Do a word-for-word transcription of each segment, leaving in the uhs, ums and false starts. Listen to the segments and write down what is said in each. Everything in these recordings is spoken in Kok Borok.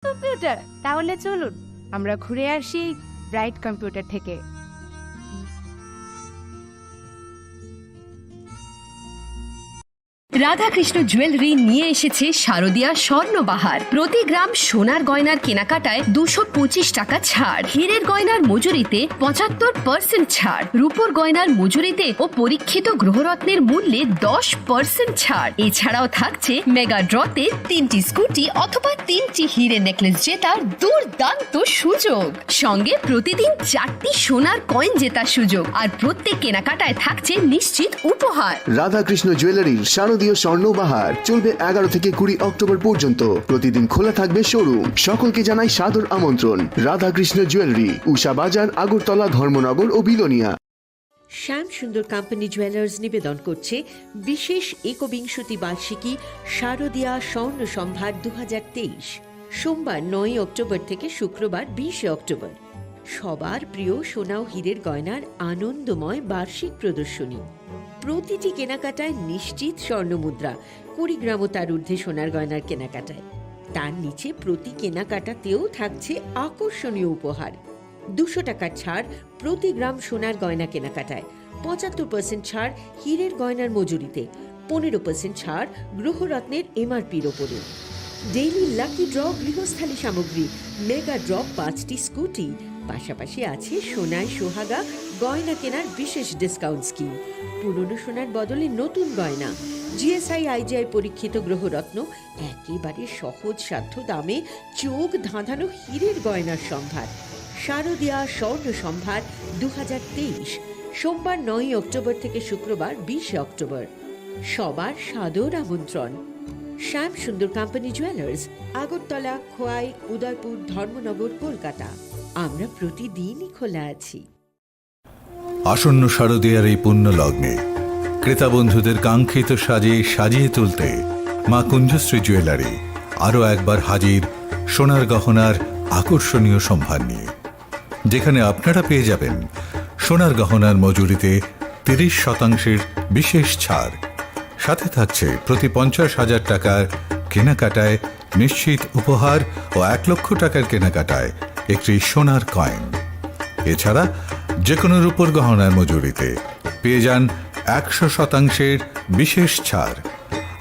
কম্পিউটার? তাহলে চলুন আমরা ঘুরে আসি ব্রাইট কম্পিউটার থেকে। রাধাকৃষ্ণ জুয়েলারি নিয়ে এসেছে শারদিয়া স্বর্ণবাহার। প্রতি গ্রাম সোনার গয়নার কেনাকাটায় দুশো পঁচিশ টাকা ছাড়, হীরের গয়নার মজুরিতে পঁচাত্তর পার্সেন্ট ছাড়, রূপোর গয়নার মজুরিতে ও পরীক্ষিত গ্রহরত্নের মূল্যে দশ পার্সেন্ট ছাড়। এছাড়াও থাকছে মেগা ড্রতে তিনটি স্কুটি অথবা তিনটি হীরে নেকলেস জেতার দুর্দান্ত সুযোগ। সঙ্গে প্রতিদিন চারটি সোনার কয়েন জেতার সুযোগ, আর প্রত্যেক কেনাকাটায় থাকছে নিশ্চিত উপহার। রাধাকৃষ্ণ জুয়েলারির শারদীয় স্বর্ণ বাহার চলবে এগারো থেকে কুড়ি অক্টোবর পর্যন্ত। প্রতিদিন খোলা থাকবে শোরুম। সকলকে জানাই সাদর আমন্ত্রণ। রাধাকৃষ্ণ জুয়েলারি, উষা বাজার, আগরতলা, ধর্মনগর ও বিলোনিয়া। শ্যাম সুন্দর কোম্পানি জুয়েলার্স নিবেদন করছে বিশেষ একবিংশতি বার্ষিকী শারদীয়া স্বর্ণ সম্ভার দু হাজার তেইশ। সোমবার নয়ই অক্টোবর থেকে শুক্রবার বিশে অক্টোবর। সবার প্রিয় সোনা ও হীরের গয়নার আনন্দময় বার্ষিক প্রদর্শনী। প্রতিটি কেনাকাটায় নিশ্চিত স্বর্ণ মুদ্রা, কুড়ি গ্রাম ও তার ঊর্ধ্বে সোনার গয়নার কেনাকাটায়। তার নিচে প্রতি কেনাকাটাতেও থাকছে আকর্ষণীয় উপহার। দুশো টাকার ছাড় প্রতি গ্রাম সোনার গয়না কেনাকাটায়, পঁচাত্তর পার্সেন্ট ছাড় হীরের গয়নার মজুরিতে, পনেরো পার্সেন্ট ছাড় গ্রহরত্নের এমআরপির ওপরে। ডেইলি লাকি ড্র গৃহস্থালী সামগ্রী, মেগা ড্র পাঁচটি স্কুটি, পাশাপাশি আছে সোনায় সোহাগা গয়না কেনার বিশেষ ডিসকাউন্ট স্কিম। পুরনো সোনার বদলে নতুন গয়না, জিএসআই আইজিআই পরীক্ষিত গ্রহরত্ন, একেবারে সহজসাধ্য দামে চোখ ধাঁধানো হীরের গয়নার সম্ভার। শারদীয়া স্বর্ণ সম্ভার দু হাজার তেইশ, সোমবার নয়ই অক্টোবর থেকে শুক্রবার বিশে অক্টোবর। সবার সাদর আমন্ত্রণ। শ্যাম সুন্দর কোম্পানি জুয়েলার্স, আগরতলা, খোয়াই, উদয়পুর, ধর্মনগর, কলকাতা। আমরা প্রতিদিনই খোলা আছি। আসন্ন শারদীয়ার এই পুণ্য লগ্নে ক্রেতা বন্ধুদের কাঙ্ক্ষিত সাজে সাজিয়ে তুলতে মা কুঞ্জশ্রী জুয়েলারি আরও একবার হাজির সোনার গহনার আকর্ষণীয় সম্ভার নিয়ে, যেখানে আপনারা পেয়ে যাবেন সোনার গহনার মজুরিতে তিরিশ শতাংশের বিশেষ ছাড়, সাথে থাকছে প্রতি পঞ্চাশ হাজার টাকার কেনাকাটায় নিশ্চিত উপহার ও এক লক্ষ টাকার কেনাকাটায় একটি সোনার কয়েন। এছাড়া যে কোনো রূপোর গহনার মজুরিতে পেয়ে যান একশো শতাংশের বিশেষ ছাড়।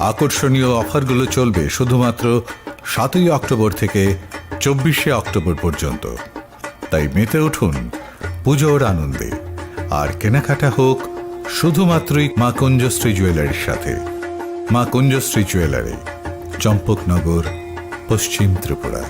আকর্ষণীয় অফারগুলো চলবে শুধুমাত্র সাতই অক্টোবর থেকে চব্বিশে অক্টোবর পর্যন্ত। তাই মেতে উঠুন পুজোর আনন্দে, আর কেনাকাটা হোক শুধুমাত্রই মা কুঞ্জশ্রী জুয়েলারির সাথে। মা কুঞ্জশ্রী জুয়েলারি, চম্পকনগর, পশ্চিম Tripura.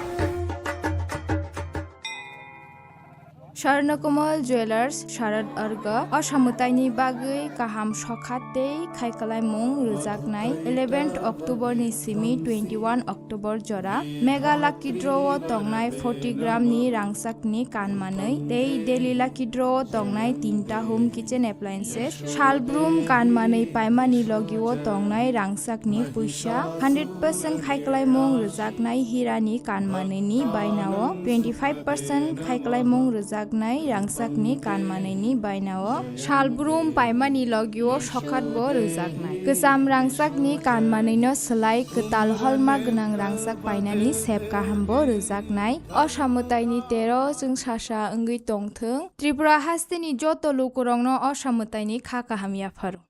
Swarnakomal Jewellers, Sharad Arga, o samwtaini bagwi kaham sokha tei khaikwlaimung rwjaknai eleventh October ni simi twenty-one October jora Mega Lucky Draw o tongnai forty gram ni rangchakni kan manwi tei Daily Lucky Draw o tongnai tinta home kitchen appliances, salbrum kan manwi paimani logi o tongnai rangchakni puisa, hundred percent khaikwlaimung rwjaknai hirani kan manwini bainao twenty five percent khaikwlaimung rwjaknai rangchakni kan manwini bainao salbrum paimani logio sokhatbo rwjaknai. Kwcham rangchakni kan manwino swlai kwtal holma gwnang rangchak painani sep kahambo rwjaknai. O samwtaini tero chwngsasa wngwi tongthwng. Tripura hasteni joto lukurokno o samwtaini kha kaham yapharo.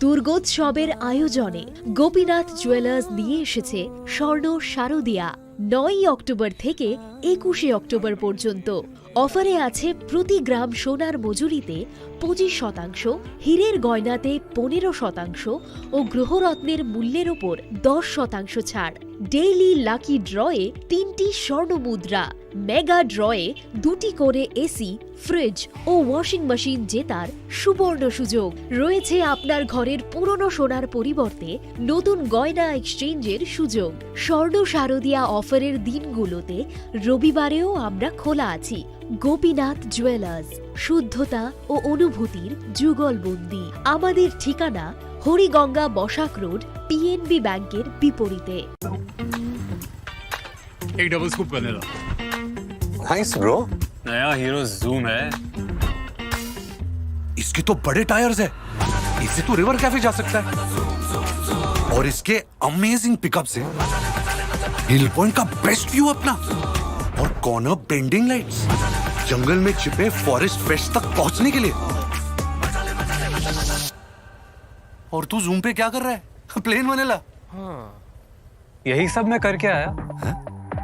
দুর্গোৎসবের আয়োজনে গোপীনাথ জুয়েলার্স নিয়ে এসেছে স্বর্ণ শারদিয়া। নয়ই অক্টোবর থেকে একুশে অক্টোবর পর্যন্ত অফারে আছে প্রতি গ্রাম সোনার মজুরিতে পঁচিশ শতাংশ, হীরের গয়নাতে পনেরো শতাংশ ও গ্রহরত্নের মূল্যের ওপর দশ শতাংশ ছাড়। ডেইলি লাকি ড্রয়ে তিনটি স্বর্ণ মুদ্রা, মেগা ড্রয়ে দুটি করে এসি, ফ্রিজ ও ওয়াশিং মেশিন জেতার সুবর্ণ সুযোগ। রয়েছে আপনার ঘরের পুরনো সোনার পরিবর্তে নতুন গয়না এক্সচেঞ্জের সুযোগ। স্বর্ণ শারদিয়া অফারের দিনগুলোতে রবিবারেও আমরা খোলা আছি। গোপীনাথ জুয়েলার্স, শুদ্ধতা ও অনুভূতির যুগলবন্দি। আমাদের ঠিকানা হরিগঙ্গা বসাক রোড, পিএনবি ব্যাংকের বিপরীতে। एक डबल स्कूप करने दो। Thanks, bro। नया हीरो जूम है। इसके तो बड़े टायर्स है, इससे तो रिवर कैफे जा सकता है। और इसके अमेजिंग पिकअप से हिल पॉइंट का बेस्ट व्यू अपना और कॉर्नर बेंडिंग लाइट्स, जंगल में छिपे फॉरेस्ट फेस्ट तक पहुंचने के लिए। और तू जूम पे क्या कर रहा है? प्लेन वनेला। हाँ। यही सब मैं करके आया। हैं?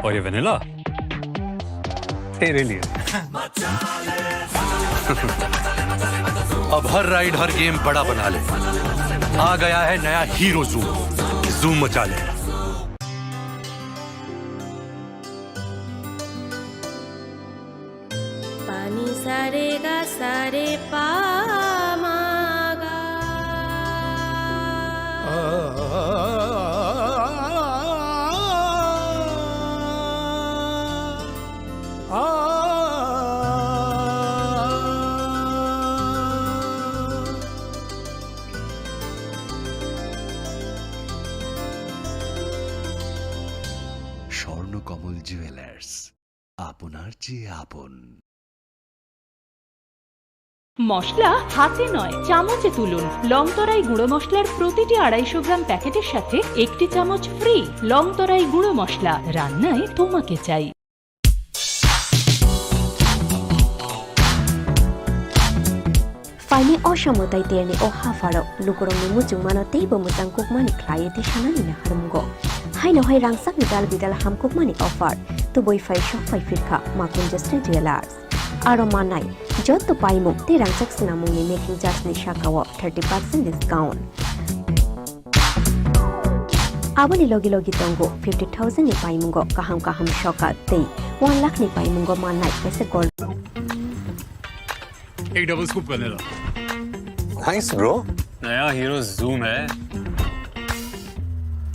और ये वनीला तेरे लिए। अब हर राइड, हर गेम बड़ा बना ले। आ गया है नया हीरो जूम। जूम मचा ले। Pani sa re ga sa re pa ma ga. Swarnakamal jewellers, আপনার চেয়ে আপন। মশলা হাতে নয়, চামচে তুলুন। লংতরাই গুঁড়ো মশলার প্রতিটি আড়াইশো গ্রাম প্যাকেটের সাথে একটি চামচ ফ্রি। লংতরাই গুঁড়ো মশলা, রান্নায় তোমাকে চাই। Phaini o samo tei terni o hapharo lukurokni muchungmano teibo mwchang kukmani khlaiwi tisanani naharmungo. Haino hai rangchakni dal bidal hamkukmani offer tubui phai sok phai phirkha Makunja Sri Jewellers. Aro manai joto paimung tei rangchak swnamungni making charge ni sakao thirty percent discount. Aboni logi logi tongo fifty thousand ni paimungo kaham kaham soka tei one lakh ni paimungo mannai kaisa gold. एक double scoop vanilla. Thanks bro। नया hero zoom है।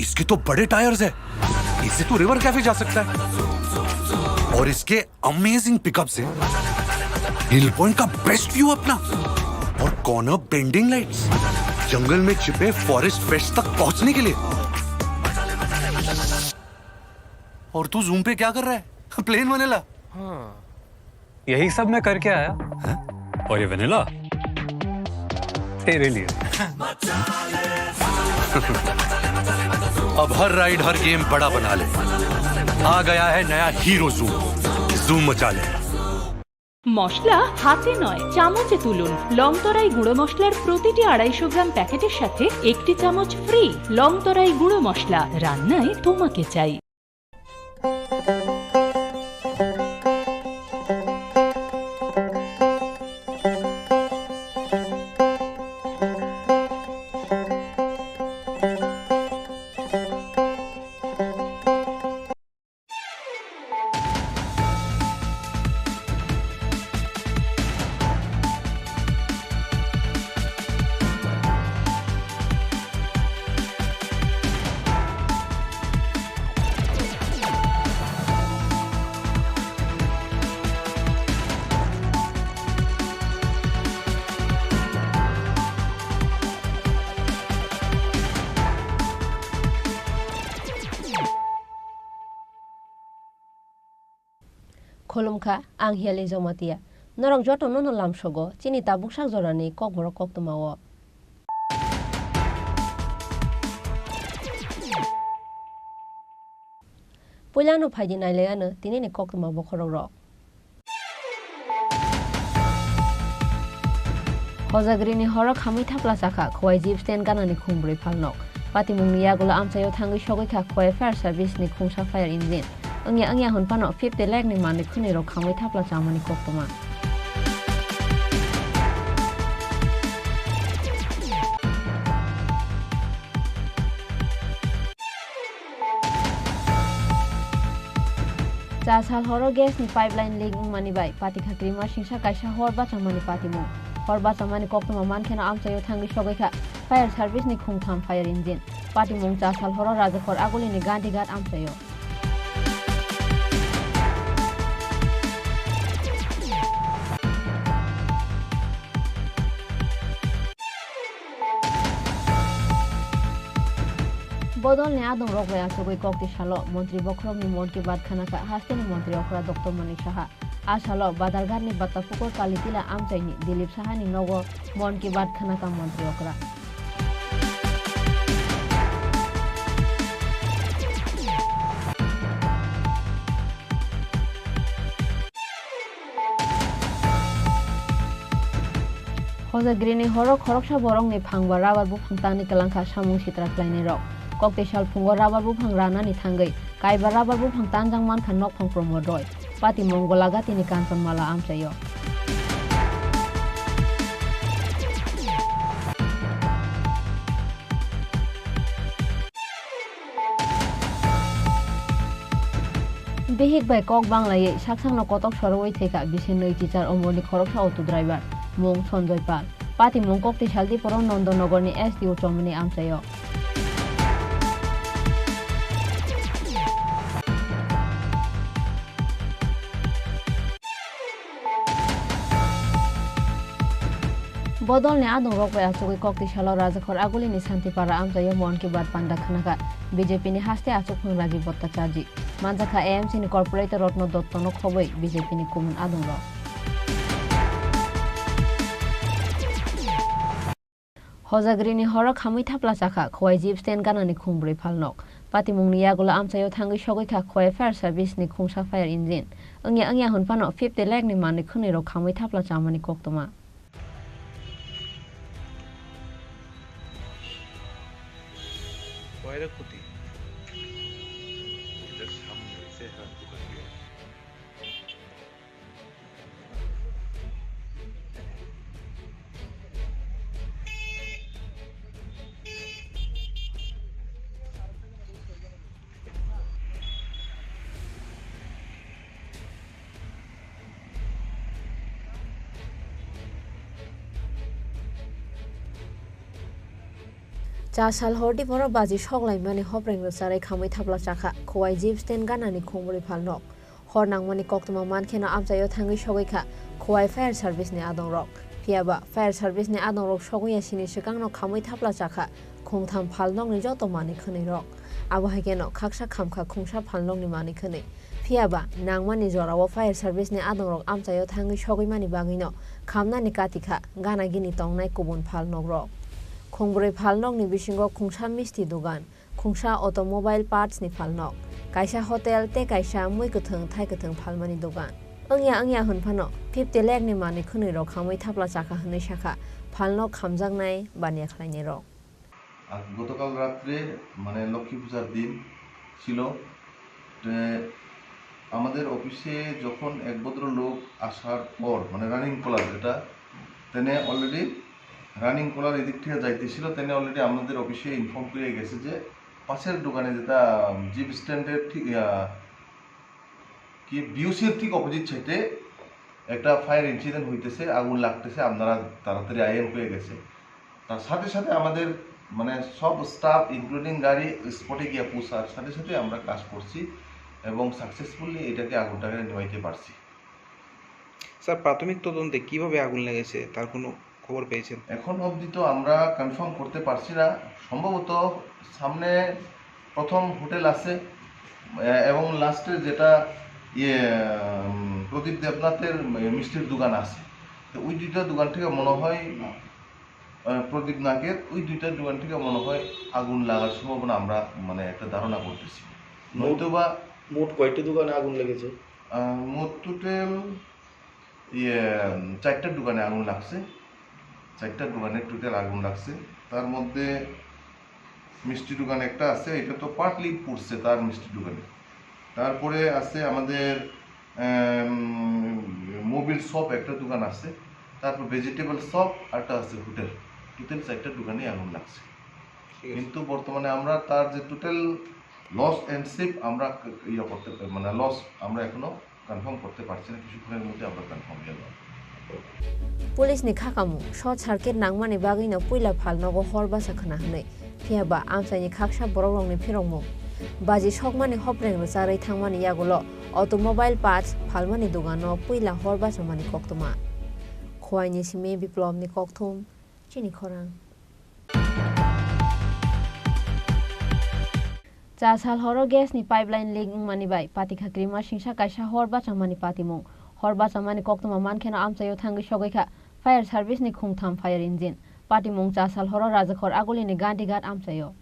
इसके तो बड़े टायर्स है, इससे तो river cafe जा सकता है। और इसके अमेजिंग पिकअप से हिल पॉइंट का बेस्ट व्यू अपना और कॉर्नर बेंडिंग लाइट्स, जंगल में छिपे फॉरेस्ट फेस्ट तक पहुंचने के लिए। और तू जूम पे क्या कर रहा है? प्लेन वनेला। हाँ। यही सब मैं करके आया। हैं? और ये वनीला तेरे लिए। अब हर राइड, हर गेम बड़ा बना ले। आ गया है नया हीरो जूम। जूम मचा ले। মশলা হাতে নয়, চামচে তুলুন। লংতরাই গুঁড়ো মশলার প্রতিটি আড়াইশো গ্রাম প্যাকেটের সাথে একটি চামচ ফ্রি। লংতরাই গুঁড়ো মশলা, রান্নায় তোমাকে চাই। Khulumkha, ang Hiali Jamatia. Norok jotono no lamsogo chini tabuk sak jorani kokborok koktwmao. Puilano phaidi nailaiano tinini koktwma bokhorokrok. Hojagrini horo khamwi thapla chakha Khowai jeep stand ganani khung brwi phalnok. Patimungni yagulo amchaio thangwi sogwi kha Khowai fire service ni khungsa fire engine. Wngya wngya hwn phano fifty lakh ni manwi khwnwi rok khamwi thapla chamani koktwma. Cha sal horo gas ni pipeline leak wngmani bai patikha Krimasingsa kaisa hor bachamani patimung. Hor bachamani koktwma mankheno amchaio thangwi sogwi kha fire service ni khungtham fire engine. Patimung cha sal horo Rajakhor Agulini Gandhighat amchaio. Bodolni adongrok bai achugwi kokti salo Montri bokhorokni Mon Ki Baat khwnakha hasteni Montri okra Doctor Manik Saha. A salo Badarghatni Battapukur Kalitila amchaini Dilip Sahani nogo Mon Ki Baat khwnakha Montri okra. Hojagrini horo khoroksa borokni phangba rabar buphang tanwi kwlangkha samung sitra khlainairok. Kokti sal phungo rabar buphang ranani thangwi kaiba rabar buphang tanjak mankha nokphang Pramod Roy. Patimung Golagatini Kanchanmala amchaio. Bihik bai kok banglaiwi saksakno kotok sorowi thwikha bisi nwi chichar Umorni khoroksa auto driver mung Sanjoy Pal. Patimung Kokti Saldipuro Nondonogorni S D O chomani amchaio. Bodolni adongrok bai achugwi Kokti salo Rajakhor Agulini Santipara amchaio Mon Ki Baat panda khnakha B J P ni haste achukphang Rajiv Bhattacharjee. Manjakha A M C ni corporator Ratna Dottono khobwi B J P ni kumun adongrok. Hojagrini horo khamwi thapla chakha Khowai jeep stand ganani khungbrwi phalnok. Patimungni yagulo amchaio thangwi sogwikha Khowai fire service ni khungsa fire engine. Wngya wngya hwnphano fifty lakh ni manwi khwnwirok khamwi thapla chamani koktwma. Cha sal hordi borok baji soklaimani hopreng rwcharwi khamwi thapla chakha Khowai jeep stand ganani khungbrwi phalnok. Hor nangmani koktwma mankheno amchaio thangwi sogwikha Khowai fire service ni adongrok. Phiyaba fire service ni adongrok sogwiya sini swkangno khamwi thapla chakha khungtham phalnokni joto manwi khwnwirok. Abo hai kheno khaksa khamkha khungsa phalnokni manwi khwnwi. Phiyaba nangmani jorao fire service ni adongrok amchaio thangwi sogwimani bagwino khamnani katikha gana gini tongnai kubun phalnokrok. Khungbrwi phalnokni bisingo khungsa misti dogan, khungsa automobile parts ni phalnok, kaisa hotel tei kaisa mui kwthwng thai kwthwng phalmani dogan. Wngya wngya hwnphano fifty lakh ni manwi khwnwirok khamwi thapla chakha hwnwi sakha phalnok khamjaknai baniya khlainairok. আর গতকাল রাত্রে, মানে, লক্ষ্মী পূজার দিন ছিল। তে আমাদের অফিসে যখন এক ভদ্রলোক আসার পর, মানে, রানিং কলার যেটা, তেনে অলরেডি রানিং কলার এদিক থেকে যাইতেছিল, তেনে অলরেডি আমাদের অফিসে ইনফর্ম করে গেছে যে পাশের দোকানে যেটা জিপ স্ট্যান্ডের ঠিক, আহ, কি বিউসির ঠিক অপোজিট সাইডে একটা ফায়ার ইনসিডেন্ট হইতেছে, আগুন লাগতেছে, আপনারা তাড়াতাড়ি আইয়েন হয়ে গেছে। তার সাথে সাথে আমাদের, মানে, সব স্টাফ ইনক্লুডিং গাড়ি স্পটে গিয়ে পৌঁছার সাথে সাথে আমরা কাজ করছি এবং সাকসেসফুলি এটাকে, আগুনটাকে নেভাইতে পারছি। স্যার, প্রাথমিক তদন্তে কিভাবে আগুন লেগেছে তার কোনো খবর পেয়েছেন? এখন অবধি তো আমরা কনফার্ম করতে পারছি না। সম্ভবত সামনে প্রথম হোটেল আছে, এ-, এবং লাস্টে যেটা ইয়ে, উম, প্রদীপ দেবনাথের মিষ্টির দোকান আছে, তো ওই দুইটা দোকান থেকে মনে হয়, আহ, প্রদীপ নাগের ওই দুইটা দোকান থেকে মনে হয় আগুন লাগার সম্ভাবনা আমরা, মানে, একটা ধারণা করতেছি। মোট, নয়তো বা মোট কয়টি দোকানে আগুন লেগেছে? আহ, মোট টোটাল ইয়ে, উম, চারটা দোকানে আগুন লাগছে, চারটা দোকানে টোটাল আগুন লাগছে। তার মধ্যে মিষ্টি দোকান একটা আছে, এটা তো পার্টলি পুড়ছে তার মিষ্টি দোকানে। তারপরে আছে আমাদের, উম, মোবিল শপ একটা দোকান আছে, তারপর ভেজিটেবল শপ, একটা আছে হোটেল। টোটাল চারটা দোকানে আগুন লাগছে। ঠিক আছে। কিন্তু বর্তমানে আমরা তার যে টোটাল লস এন্ড সেভ আমরা ক-, ইয়ে করতে পারি, মানে, লস আমরা এখনো কনফার্ম করতে পারছি না, কিছুক্ষণের মধ্যে আমরা কনফার্ম হয়ে যাবো। Police ni khakamung short circuit nangmani bagwino puila phalnogo hor basa khna hwnwi, phiyaba amchaini khaksa borokrokni phirokmung. Baji sokmani hopreng rwcharwi thangmani yagulo automobile parts phalmani dogano puila hor bachamani koktwma. Khowai ni simi Biplop ni kokthum, chini khorang. Cha sal horo gas ni pipeline leak wngmani bai patikha krima singsa kaisa hor bachangmani patimung. Hor bachangmani koktwma mankheno amchaio thangwi sogwi kha fire service ni khungtham fire engine. Patimung cha sal horo Rajakhor Agulini Gandhighat amchaio.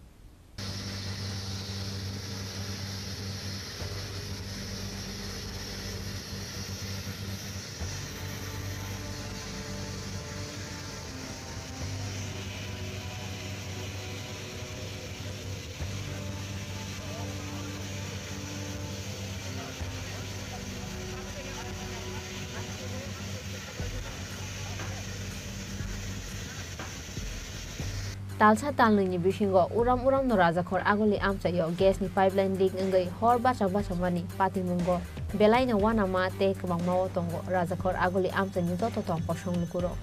Talsa talnwi ni bisingo uram uram no Rajakhor Aguli amchaio gas ni pipeline leak wngwi hor bacha bacha mani patimungo belaino uanama tei kwbangma o tongo Rajakhor Aguli amchaini joto tong kosong lukurok.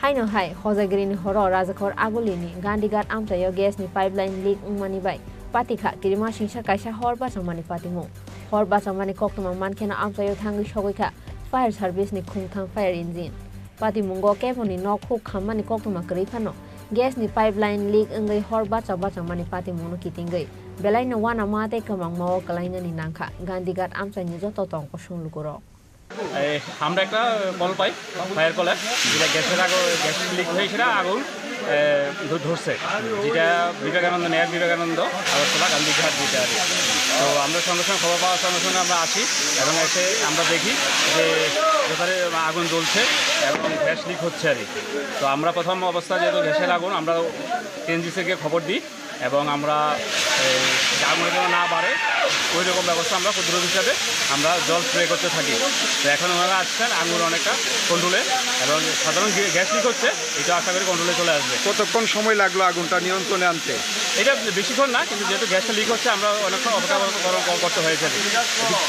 Haino hai, Hojagiri ni horo Rajakhor Aguli ni Gandhighat amchaio gas ni pipeline leak wngmani bai patikha kirima singsa kaisa hor bacha mani patimung. Hor bacha mani koktwma mankheno amchaio thangwi sogwi kha fire service ni khungthang fire engine. Patimungo keboni nok huk khammani koktwma kwrwi phano gas ni pipeline leak wngwi hor bacha bacha mani patimungno kitingwi belaino uanama tei kwbangma o kwlainani nangkha Gandhighat amchaini joto tong kosong lukurok. এই, আমরা একটা কল পাই, ফায়ার কলে, যেটা গ্যাসের আগুন, gas leak হয়ে সেটা আগুন, এ, ধ-, ধরছে, যেটা বিবেকানন্দ, নেয়ার বিবেকানন্দ আগরতলা গান্ধীঘাট যেটা আর কি। তো আমরা সঙ্গে সঙ্গে খবর পাওয়ার সঙ্গে সঙ্গে আমরা আসি এবং এসে আমরা দেখি যে ভেতরে আগুন জ্বলছে এবং গ্যাস লিক হচ্ছে আর কি। তো আমরা প্রথম অবস্থা যেহেতু গ্যাসের আগুন, আমরা টিএনজিসিকে খবর দিই। এবং আমরা এই যে আগুনটা যেন না বাড়ে, ওই রকম ব্যবস্থা আমরা প্রতিরোধ হিসাবে আমরা জল স্প্রে করতে থাকি। তো এখন ওনারা আসছেন, আগুন অনেকটা কন্ট্রোলে এবং সাধারণ যে গ্যাস লিক হচ্ছে, এটা আশা করি কন্ট্রোলে চলে আসবে। কতক্ষণ সময় লাগলো আগুনটা নিয়ন্ত্রণে আনতে? এটা বেশিক্ষণ না, কিন্তু যেহেতু গ্যাসটা লিক হচ্ছে, আমরা অনেকক্ষণ অপেক্ষা কর-, কর-, কর-, করতে হয়েছে আর কি।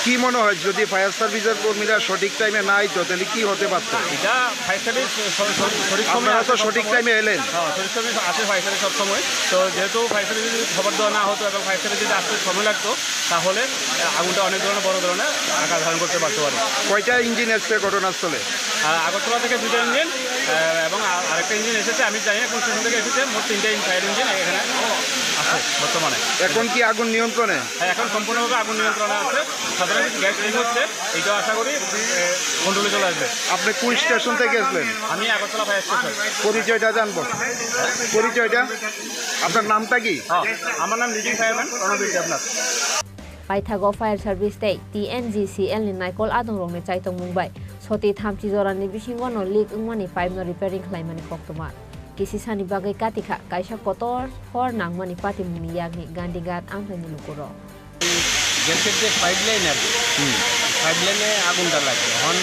কি মনে হয়, যদি ফায়ার সার্ভিসের কর্মীরা সঠিক টাইমে না আইতো, তাহলে কি হতে পারতো? এটা ফায়ার সার্ভিস স-, স-, সঠিক সময়ে আপনারা তো আসে সব সঠিক সময়। টাইমে এলেন। হ্যাঁ, সঠিক সময়ে আসে ফায়ার সার্ভিস সব সময়। তো যেহেতু ফায়ার সার্ভিস যদি খবর দেওয়া না হতো এবং ফায়ার সার্ভিস যদি আসতে সময় লাগতো, তাহলে, আহ, আগুনটা অনেক ধরনের বড় ধরনের আকার ধারণ করতে পারতো আর কি। কয়টা ইঞ্জিন এসছে ঘটনাস্থলে? আহ, আগরতলা থেকে দুইটা ইঞ্জিন, আহ, এবং আ-, আরেকটা ইঞ্জিন এসেছে, আমি জানি না কোন স্টেশন থেকে এসেছে, মোট তিনটা ইঞ্জিন, ফায়ার ইঞ্জিন এখানে আছে বর্তমানে। এখন কি আগুন নিয়ন্ত্রণে? হ্যাঁ, এখন সম্পূর্ণভাবে আগুন নিয়ন্ত্রণে আছে। সাধারণ কিছু গ্যাস লিক হচ্ছে, এইটাও আশা করি, এ, কন্ট্রোলে চলে আসবে। আপনি কোন স্টেশন থেকে এসলেন? আমি আগরতলা ফায়ার স্টেশন। পরিচয়টা জানবো? পরিচয়টা? আপনার নামটা কি? হ্যাঁ, আমার নাম leading fireman Ranbir Debnath. Paithago fire service tei T N G C L ni naikol adongrokni chaitokmung bai soti thamchi jorani bisingo no leak wngmani pipe no repairing khlaimani koktwma. Kisisani bagwi katikha kaisa kotor hor nangmani patimungni yakni Gandhighat amchaini lukurok. গ্যাসের যে পাইপলাইন আছে, হুম। পাইপলাইনে আগুনটা লাগে। এখন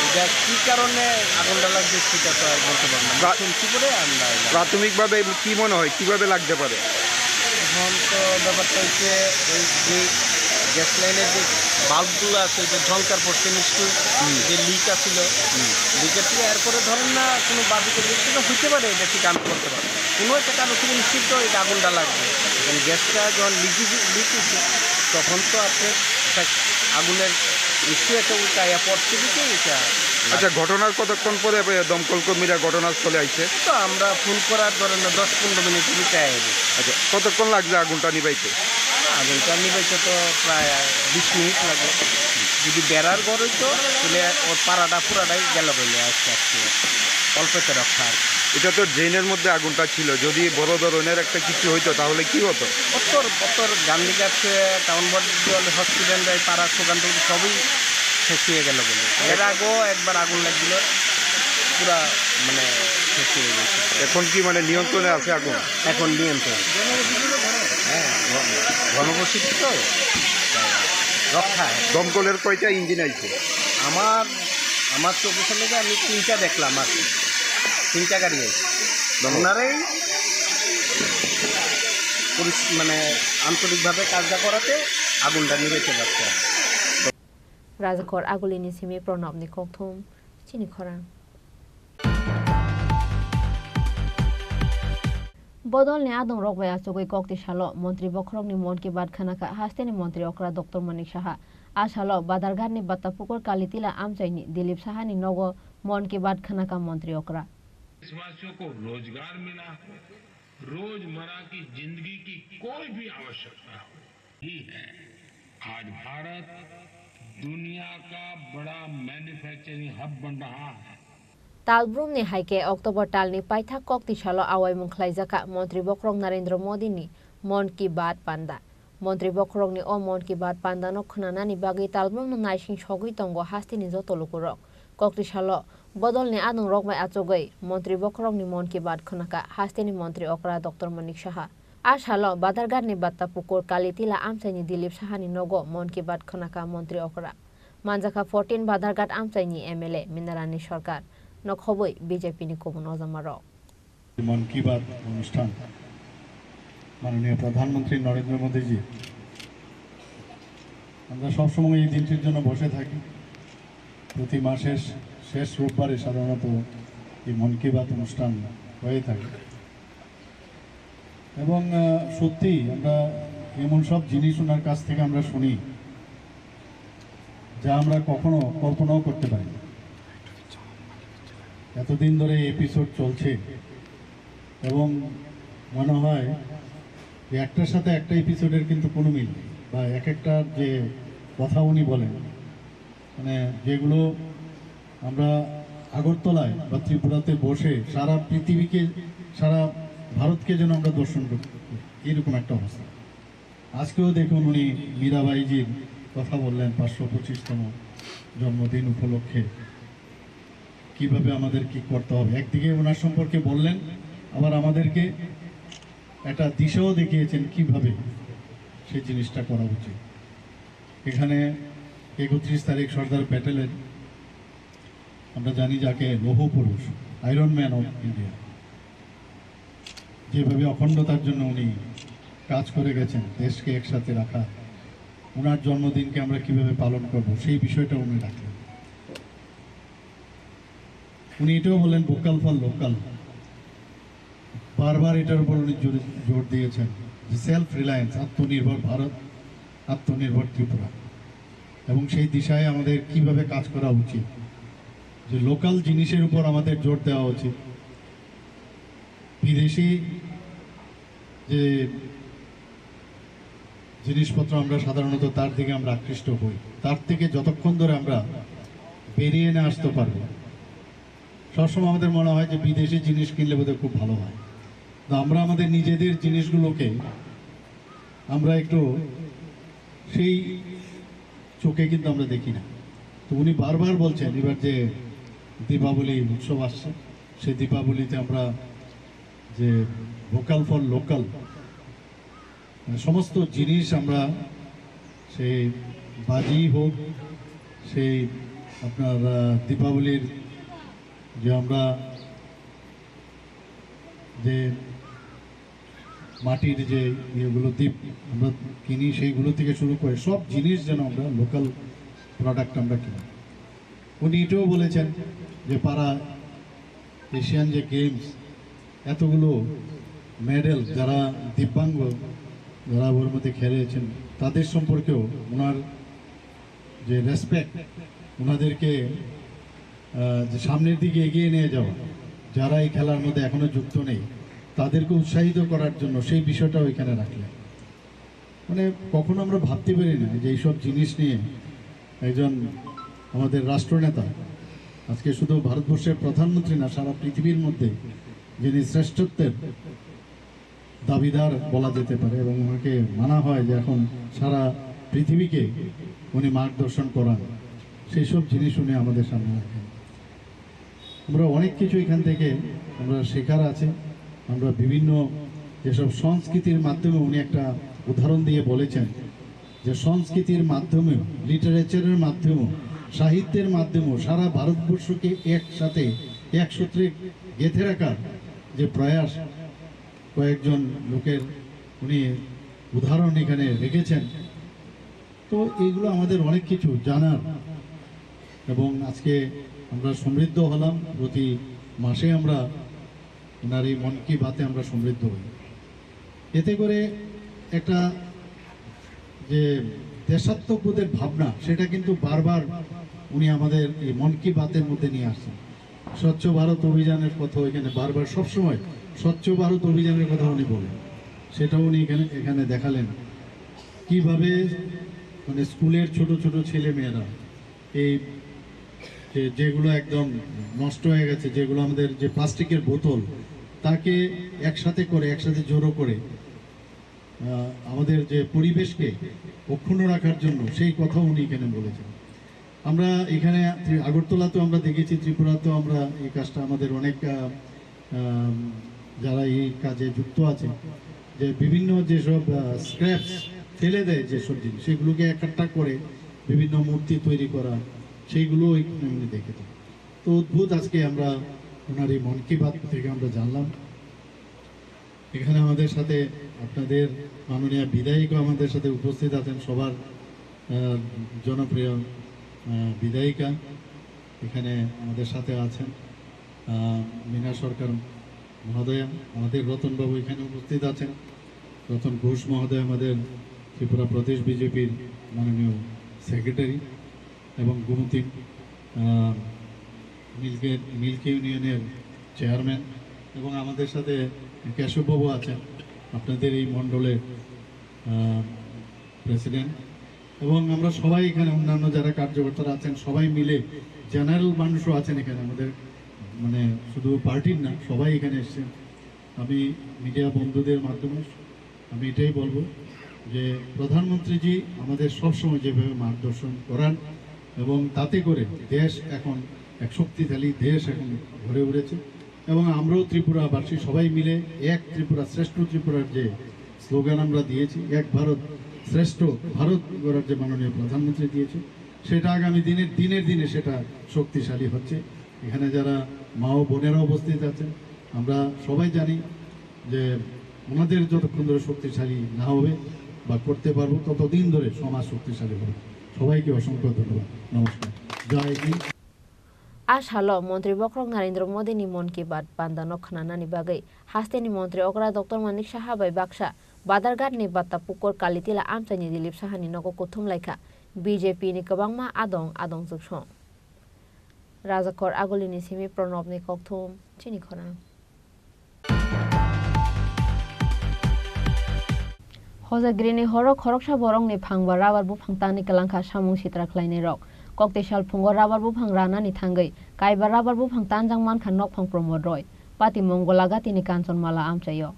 এটা কি কারণে আগুনটা লাগছে সেটা তো আর বলতে পারবো না। প্রা-, শুনছি পরে আমরা এলাম। প্রাথমিকভাবে কি মনে হয়, কিভাবে লাগতে পারে? এখন তো ব্যাপারটা হচ্ছে ওই যে গ্যাস লাইনের যে বাল্বগুলো আছে, ওই যে ঝংকার পড়ছে নিশ্চয়ই, হুম। যে লিক আছিল, হুম। লিকের থেকে এরপরে ধরেন না কোনো বাল্বের লিক থেকে হইতে পারে, এটা ঠিক আমি বলতে পারবো না। কোনো একটা কারণ থেকে নিশ্চিত তো এই আগুনটা লাগবে। কারণ গ্যাসটা যখন লিক, লিক হচ্ছে, তখন তো আপনার একটা আগুনের নিশ্চয়ই একটা উল্টা ইয়া পড়ছে দিকে এটা। আচ্ছা, ঘটনার কতক্ষণ পরে দমকল কর্মীরা ঘটনাস্থলে আইছে? তো আমরা ফোন করার ধরেন না দশ পনেরো মিনিট ভিতরে আইবে। আচ্ছা, কতক্ষণ লাগছে আগুনটা নিবাইতে? আগুনটা নিবাইতে তো প্রায় বিশ মিনিট লাগে। যদি বেড়ার ঘর হইতো, তাহলে ওর পাড়াটা পুরাটাই গেল বলে আস্তে আস্তে অল্পতে রক্ষা আর কি। এটা তো ড্রেনের মধ্যে আগুনটা ছিল, যদি বড় ধরনের একটা কিছু হইতো তাহলে কি হতো? উত্তর, উত্তর গান্ধীঘাট টাউন বডিজল হসপিটাল, এই পাড়া সুকান্ত সবই শেষ হয়ে গেল বলে। এর আগেও একবার আগুন লাগছিল, পুরা মানে শেষ হয়ে গেছে। এখন কি মানে নিয়ন্ত্রণে আছে আগুন? এখন নিয়ন্ত্রণ। হ্যাঁ, ঘ-, ঘনবসতি তো, রক্ষা। দমকলের কয়টা ইঞ্জিন আইছে? আমার, আমার চোখের সামনে যে আমি তিনটা দেখলাম আর কি, তিনটা গাড়ি আইছে। ধন্যবাদ। ওনারাই পরিস-, মানে আন্তরিকভাবে কাজটা করাতে আগুনটা নিভাইতে পারছে। Rajakhor Agulini simi Pranabni kokthum, chini khorang. Bodolni adongrok bai achugwi kokti salo Montri Bokhorokni Mon Ki Baat khwnakha hasteni Montri okra Doctor Manik Saha. A salo Badarghatni Battapukur Kalitila amchaini Dilip Sahani nogo Mon Ki Baat khwnakha Montri okra. देशवासियों को रोजगार मिला हो, रोजमर्रा की जिंदगी की कोई भी आवश्यकता हो, ही है। आज भारत दुनिया का बड़ा मैन्युफैक्चरिंग हब बन रहा है। Talbrumni hai khe October talni paithak kokti salo awaimung khlaijakha Montri Bokhorok Narendra Modini Mon Ki Baat panda. Montri Bokhorokni o Mon Ki Baat pandano khwnanani bagwi talbrumno naising sogwi tongo hasteni joto lukurok. Kokti salo Bodolni adongrok bai achugwi Montri Bokhorokni Mon Ki Baat khwnakha hasteni Montri okra Doctor Manik Saha. A salo Badarghatni Battapukur Kalitila amchaini Dilip Sahani nogo Mon Ki Baat khwnakha Montri okra. Manjakha fourteen Badarghat amchaini M L A Minarani Sarkar. Nokhobwi B J P ni kubun ojamarok. মন কি বাত অনুষ্ঠান মাননীয় প্রধানমন্ত্রী নরেন্দ্র মোদীজি, আমরা সবসময় এই দিনটির জন্য বসে থাকি। প্রতি মাসের শেষ রোববারে সাধারণত এই মন কি বাত অনুষ্ঠান হয়ে থাকে। এবং আহ, সত্যি আমরা এমন সব জিনিস ওনার কাছ থেকে আমরা শুনি, যা আমরা কখনো কল্পনাও করতে পারি না। এতদিন ধরে এপিসোড চলছে এবং মনে হয় যে একটার সাথে একটা এপিসোডের কিন্তু কোনো মিল নেই, বা এক একটা যে কথা উনি বলেন, মানে, যেগুলো আমরা আগরতলায় বা ত্রিপুরাতে বসে সারা পৃথিবীকে, সারা ভারতকে যেন আমরা দর্শন করতে পারি, এরকম একটা অবস্থা। আজকেও দেখুন, উনি মীরাবাইজির কথা বললেন, পাঁচশো পঁচিশতম জন্মদিন উপলক্ষে কিভাবে আমাদের কি করতে হবে। একদিকে ওনার সম্পর্কে বললেন, আবার আমাদেরকে একটা দিশাও দেখিয়েছেন কিভাবে সেই জিনিসটা করা উচিত। এখানে একত্রিশ তারিখ সর্দার প্যাটেলের, আমরা জানি যাকে লৌহ পুরুষ, আয়রন ম্যান অফ ইন্ডিয়া, যেভাবে অখণ্ডতার জন্য উনি কাজ করে গেছেন, দেশকে একসাথে রাখা, ওনার জন্মদিনকে আমরা কিভাবে পালন করব, সেই বিষয়টা উনি রাখলেন। উনি এটাও বলেন, ভোকাল ফর লোকাল। বারবার এটার উপর উনি জোর, জোর দিয়েছেন যে সেলফ রিলায়েন্স, আত্মনির্ভর ভারত, আত্মনির্ভর ত্রিপুরা, এবং সেই দিশায় আমাদের কিভাবে কাজ করা উচিত, যে লোকাল জিনিসের উপর আমাদের জোর দেওয়া উচিত। বিদেশি যে জিনিসপত্র, আমরা সাধারণত তার দিকে আমরা আকৃষ্ট হই। তার থেকে যতক্ষণ ধরে আমরা বেরিয়ে না আসতে পারবো, সবসময় আমাদের মনে হয় যে বিদেশি জিনিস কিনলে বোধহয় খুব ভালো হয়। তো আমরা আমাদের নিজেদের জিনিসগুলোকে আমরা একটু সেই চোখে কিন্তু আমরা দেখি না। তো উনি বারবার বলছেন, এবার যে দীপাবলি উৎসব আসছে, সেই দীপাবলিতে আমরা যে ভোকাল ফর লোকাল, মানে, সমস্ত জিনিস আমরা, সেই বাজি হোক, সেই আপনার, আহ, দীপাবলির যে আমরা যে মাটির যে ইয়েগুলো, দীপ আমরা কিনি, সেইগুলো থেকে শুরু করে সব জিনিস যেন আমরা লোকাল প্রোডাক্ট আমরা কিনি। উনি এটাও বলেছেন যে পারা এশিয়ান যে গেমস, এতগুলো মেডেল, যারা দিব্যাঙ্গ, যারা ওর মধ্যে খেলেছেন, তাদের সম্পর্কেও ওনার যে রেসপেক্ট, ওনাদেরকে, আহ, যে সামনের দিকে এগিয়ে নিয়ে যাওয়া, যারা এই খেলার মধ্যে এখনো যুক্ত নেই, তাদেরকে উৎসাহিত করার জন্য সেই বিষয়টাও এখানে রাখলেন। মানে, কখনো আমরা ভাবতে পারি না যে এইসব জিনিস নিয়ে একজন আমাদের রাষ্ট্রনেতা, আজকে শুধু ভারতবর্ষের প্রধানমন্ত্রী না, সারা পৃথিবীর মধ্যে যিনি শ্রেষ্ঠত্বের দাবিদার বলা যেতে পারে, এবং ওনাকে মানা হয় যে এখন সারা পৃথিবীকে উনি মার্গদর্শন করান, সেই সব জিনিস উনি আমাদের সামনে রাখেন। আমরা অনেক কিছু এখান থেকে আমরা শেখার আছে। আমরা বিভিন্ন যেসব সংস্কৃতির মাধ্যমে, উনি একটা উদাহরণ দিয়ে বলেছেন যে সংস্কৃতির মাধ্যমেও, লিটারেচারের মাধ্যমেও, সাহিত্যের মাধ্যমেও সারা ভারতবর্ষকে একসাথে, এক সূত্রে গেঁথে রাখার যে প্রয়াস, কয়েকজন লোকের উনি উদাহরণ এখানে রেখেছেন। তো এইগুলো আমাদের অনেক কিছু জানার, এবং আজকে আমরা সমৃদ্ধ হলাম। প্রতি মাসে আমরা ওনার এই মন কি বাতে আমরা সমৃদ্ধ হই। এতে করে একটা যে দেশাত্মবোধের ভাবনা, সেটা কিন্তু বারবার উনি আমাদের এই মন কি বাতের মধ্যে নিয়ে আসছেন। স্বচ্ছ ভারত অভিযানের কথা এখানে বারবার সবসময় স্বচ্ছ ভারত অভিযানের কথা উনি বলেন, সেটাও উনি এখানে, এখানে দেখালেন। কিভাবে, মানে, স্কুলের ছোট ছোট ছেলে মেয়েরা এই যে, যেগুলো একদম নষ্ট হয়ে গেছে, যেগুলো আমাদের যে প্লাস্টিকের বোতল, তাকে একসাথে করে, একসাথে জড়ো করে, আহ, আমাদের যে পরিবেশকে অক্ষুণ্ণ রাখার জন্য, সেই কথা উনি এখানে বলেছেন। আমরা এখানে ত্রি-, আগরতলাতেও আমরা দেখেছি, ত্রিপুরাতেও আমরা এই কাজটা আমাদের অনেক, আহ, আহ, যারা এই কাজে যুক্ত আছে, যে বিভিন্ন যেসব, আহ, স্ক্র্যাপস ফেলে দেয় যেসব জিনিস, সেগুলোকে একত্রিত করে বিভিন্ন মূর্তি তৈরি করা, সেইগুলো এখানে উনি দেখে থাকেন। তো অদ্ভুত, আজকে আমরা ওনার এই মন কি বাত থেকে আমরা জানলাম। এখানে আমাদের সাথে আপনাদের মাননীয় বিধায়িকা আমাদের সাথে উপস্থিত আছেন, সবার, আহ, জনপ্রিয়, আহ, বিধায়িকা এখানে আমাদের সাথে আছেন, আহ, মীনা সরকার মহোদয়া, আমাদের রতনবাবু এখানে উপস্থিত আছেন, রতন ঘোষ মহোদয় আমাদের ত্রিপুরা প্রদেশ বিজেপির মাননীয় সেক্রেটারি এবং গোমতী, আহ, মিল্কের, মিল্ক ইউনিয়নের চেয়ারম্যান এবং আমাদের সাথে কেশববাবু আছেন, আপনাদের এই মণ্ডলের, আহ, প্রেসিডেন্ট, এবং আমরা সবাই এখানে অন্যান্য যারা কার্যকর্তারা আছেন সবাই মিলে, জেনারেল মানুষও আছেন এখানে, আমাদের মানে শুধু পার্টির না, সবাই এখানে এসেছেন। আমি মিডিয়া বন্ধুদের মাধ্যমে আমি এটাই বলবো যে প্রধানমন্ত্রীজি আমাদের সবসময় যেভাবে মার্গদর্শন করান এবং তাতে করে দেশ এখন এক শক্তিশালী দেশ এখন গড়ে উঠেছে এবং আমরাও ত্রিপুরাবাসী সবাই মিলে এক ত্রিপুরা শ্রেষ্ঠ ত্রিপুরার যে স্লোগান আমরা দিয়েছি, এক ভারত শ্রেষ্ঠ ভারত গড়ার যে মাননীয় প্রধানমন্ত্রী দিয়েছে, সেটা আগামী দিনের দিনের দিনে সেটা শক্তিশালী হচ্ছে। এখানে যারা মা ও বোনেরা উপস্থিত আছেন, আমরা সবাই জানি যে ওনাদের যতক্ষণ ধরে শক্তিশালী না হবে বা করতে পারবো, ততদিন ধরে সমাজ শক্তিশালী হবে। সবাইকে অসংখ্য ধন্যবাদ। নমস্কার। জয় Hind. A salo Montri Bokhorok Narendra Modi ni Mon Ki Baat bandano khwnanani bagwi hasteni Montri okra Doctor Manik Saha bai baksa Badarghat ni Batta Pukur Kalitila amchaini Dilip Saha ni nogo kuthum laikha B J P ni kwbangma adong adong chuksong. Rajakor Agulini simi Pranobni kokthum chini khorang. Hojagrini horo khoroksa borokni phang ba rabar buphang tanwi kwlangkha samung sitra khlainairok. Koktisal phungo rabar buphang ranani thangwi kaiba rabar buphang tanjak mankha nokphang Pramod Roy. Patimung Golagatini Kanchanmala amchaio.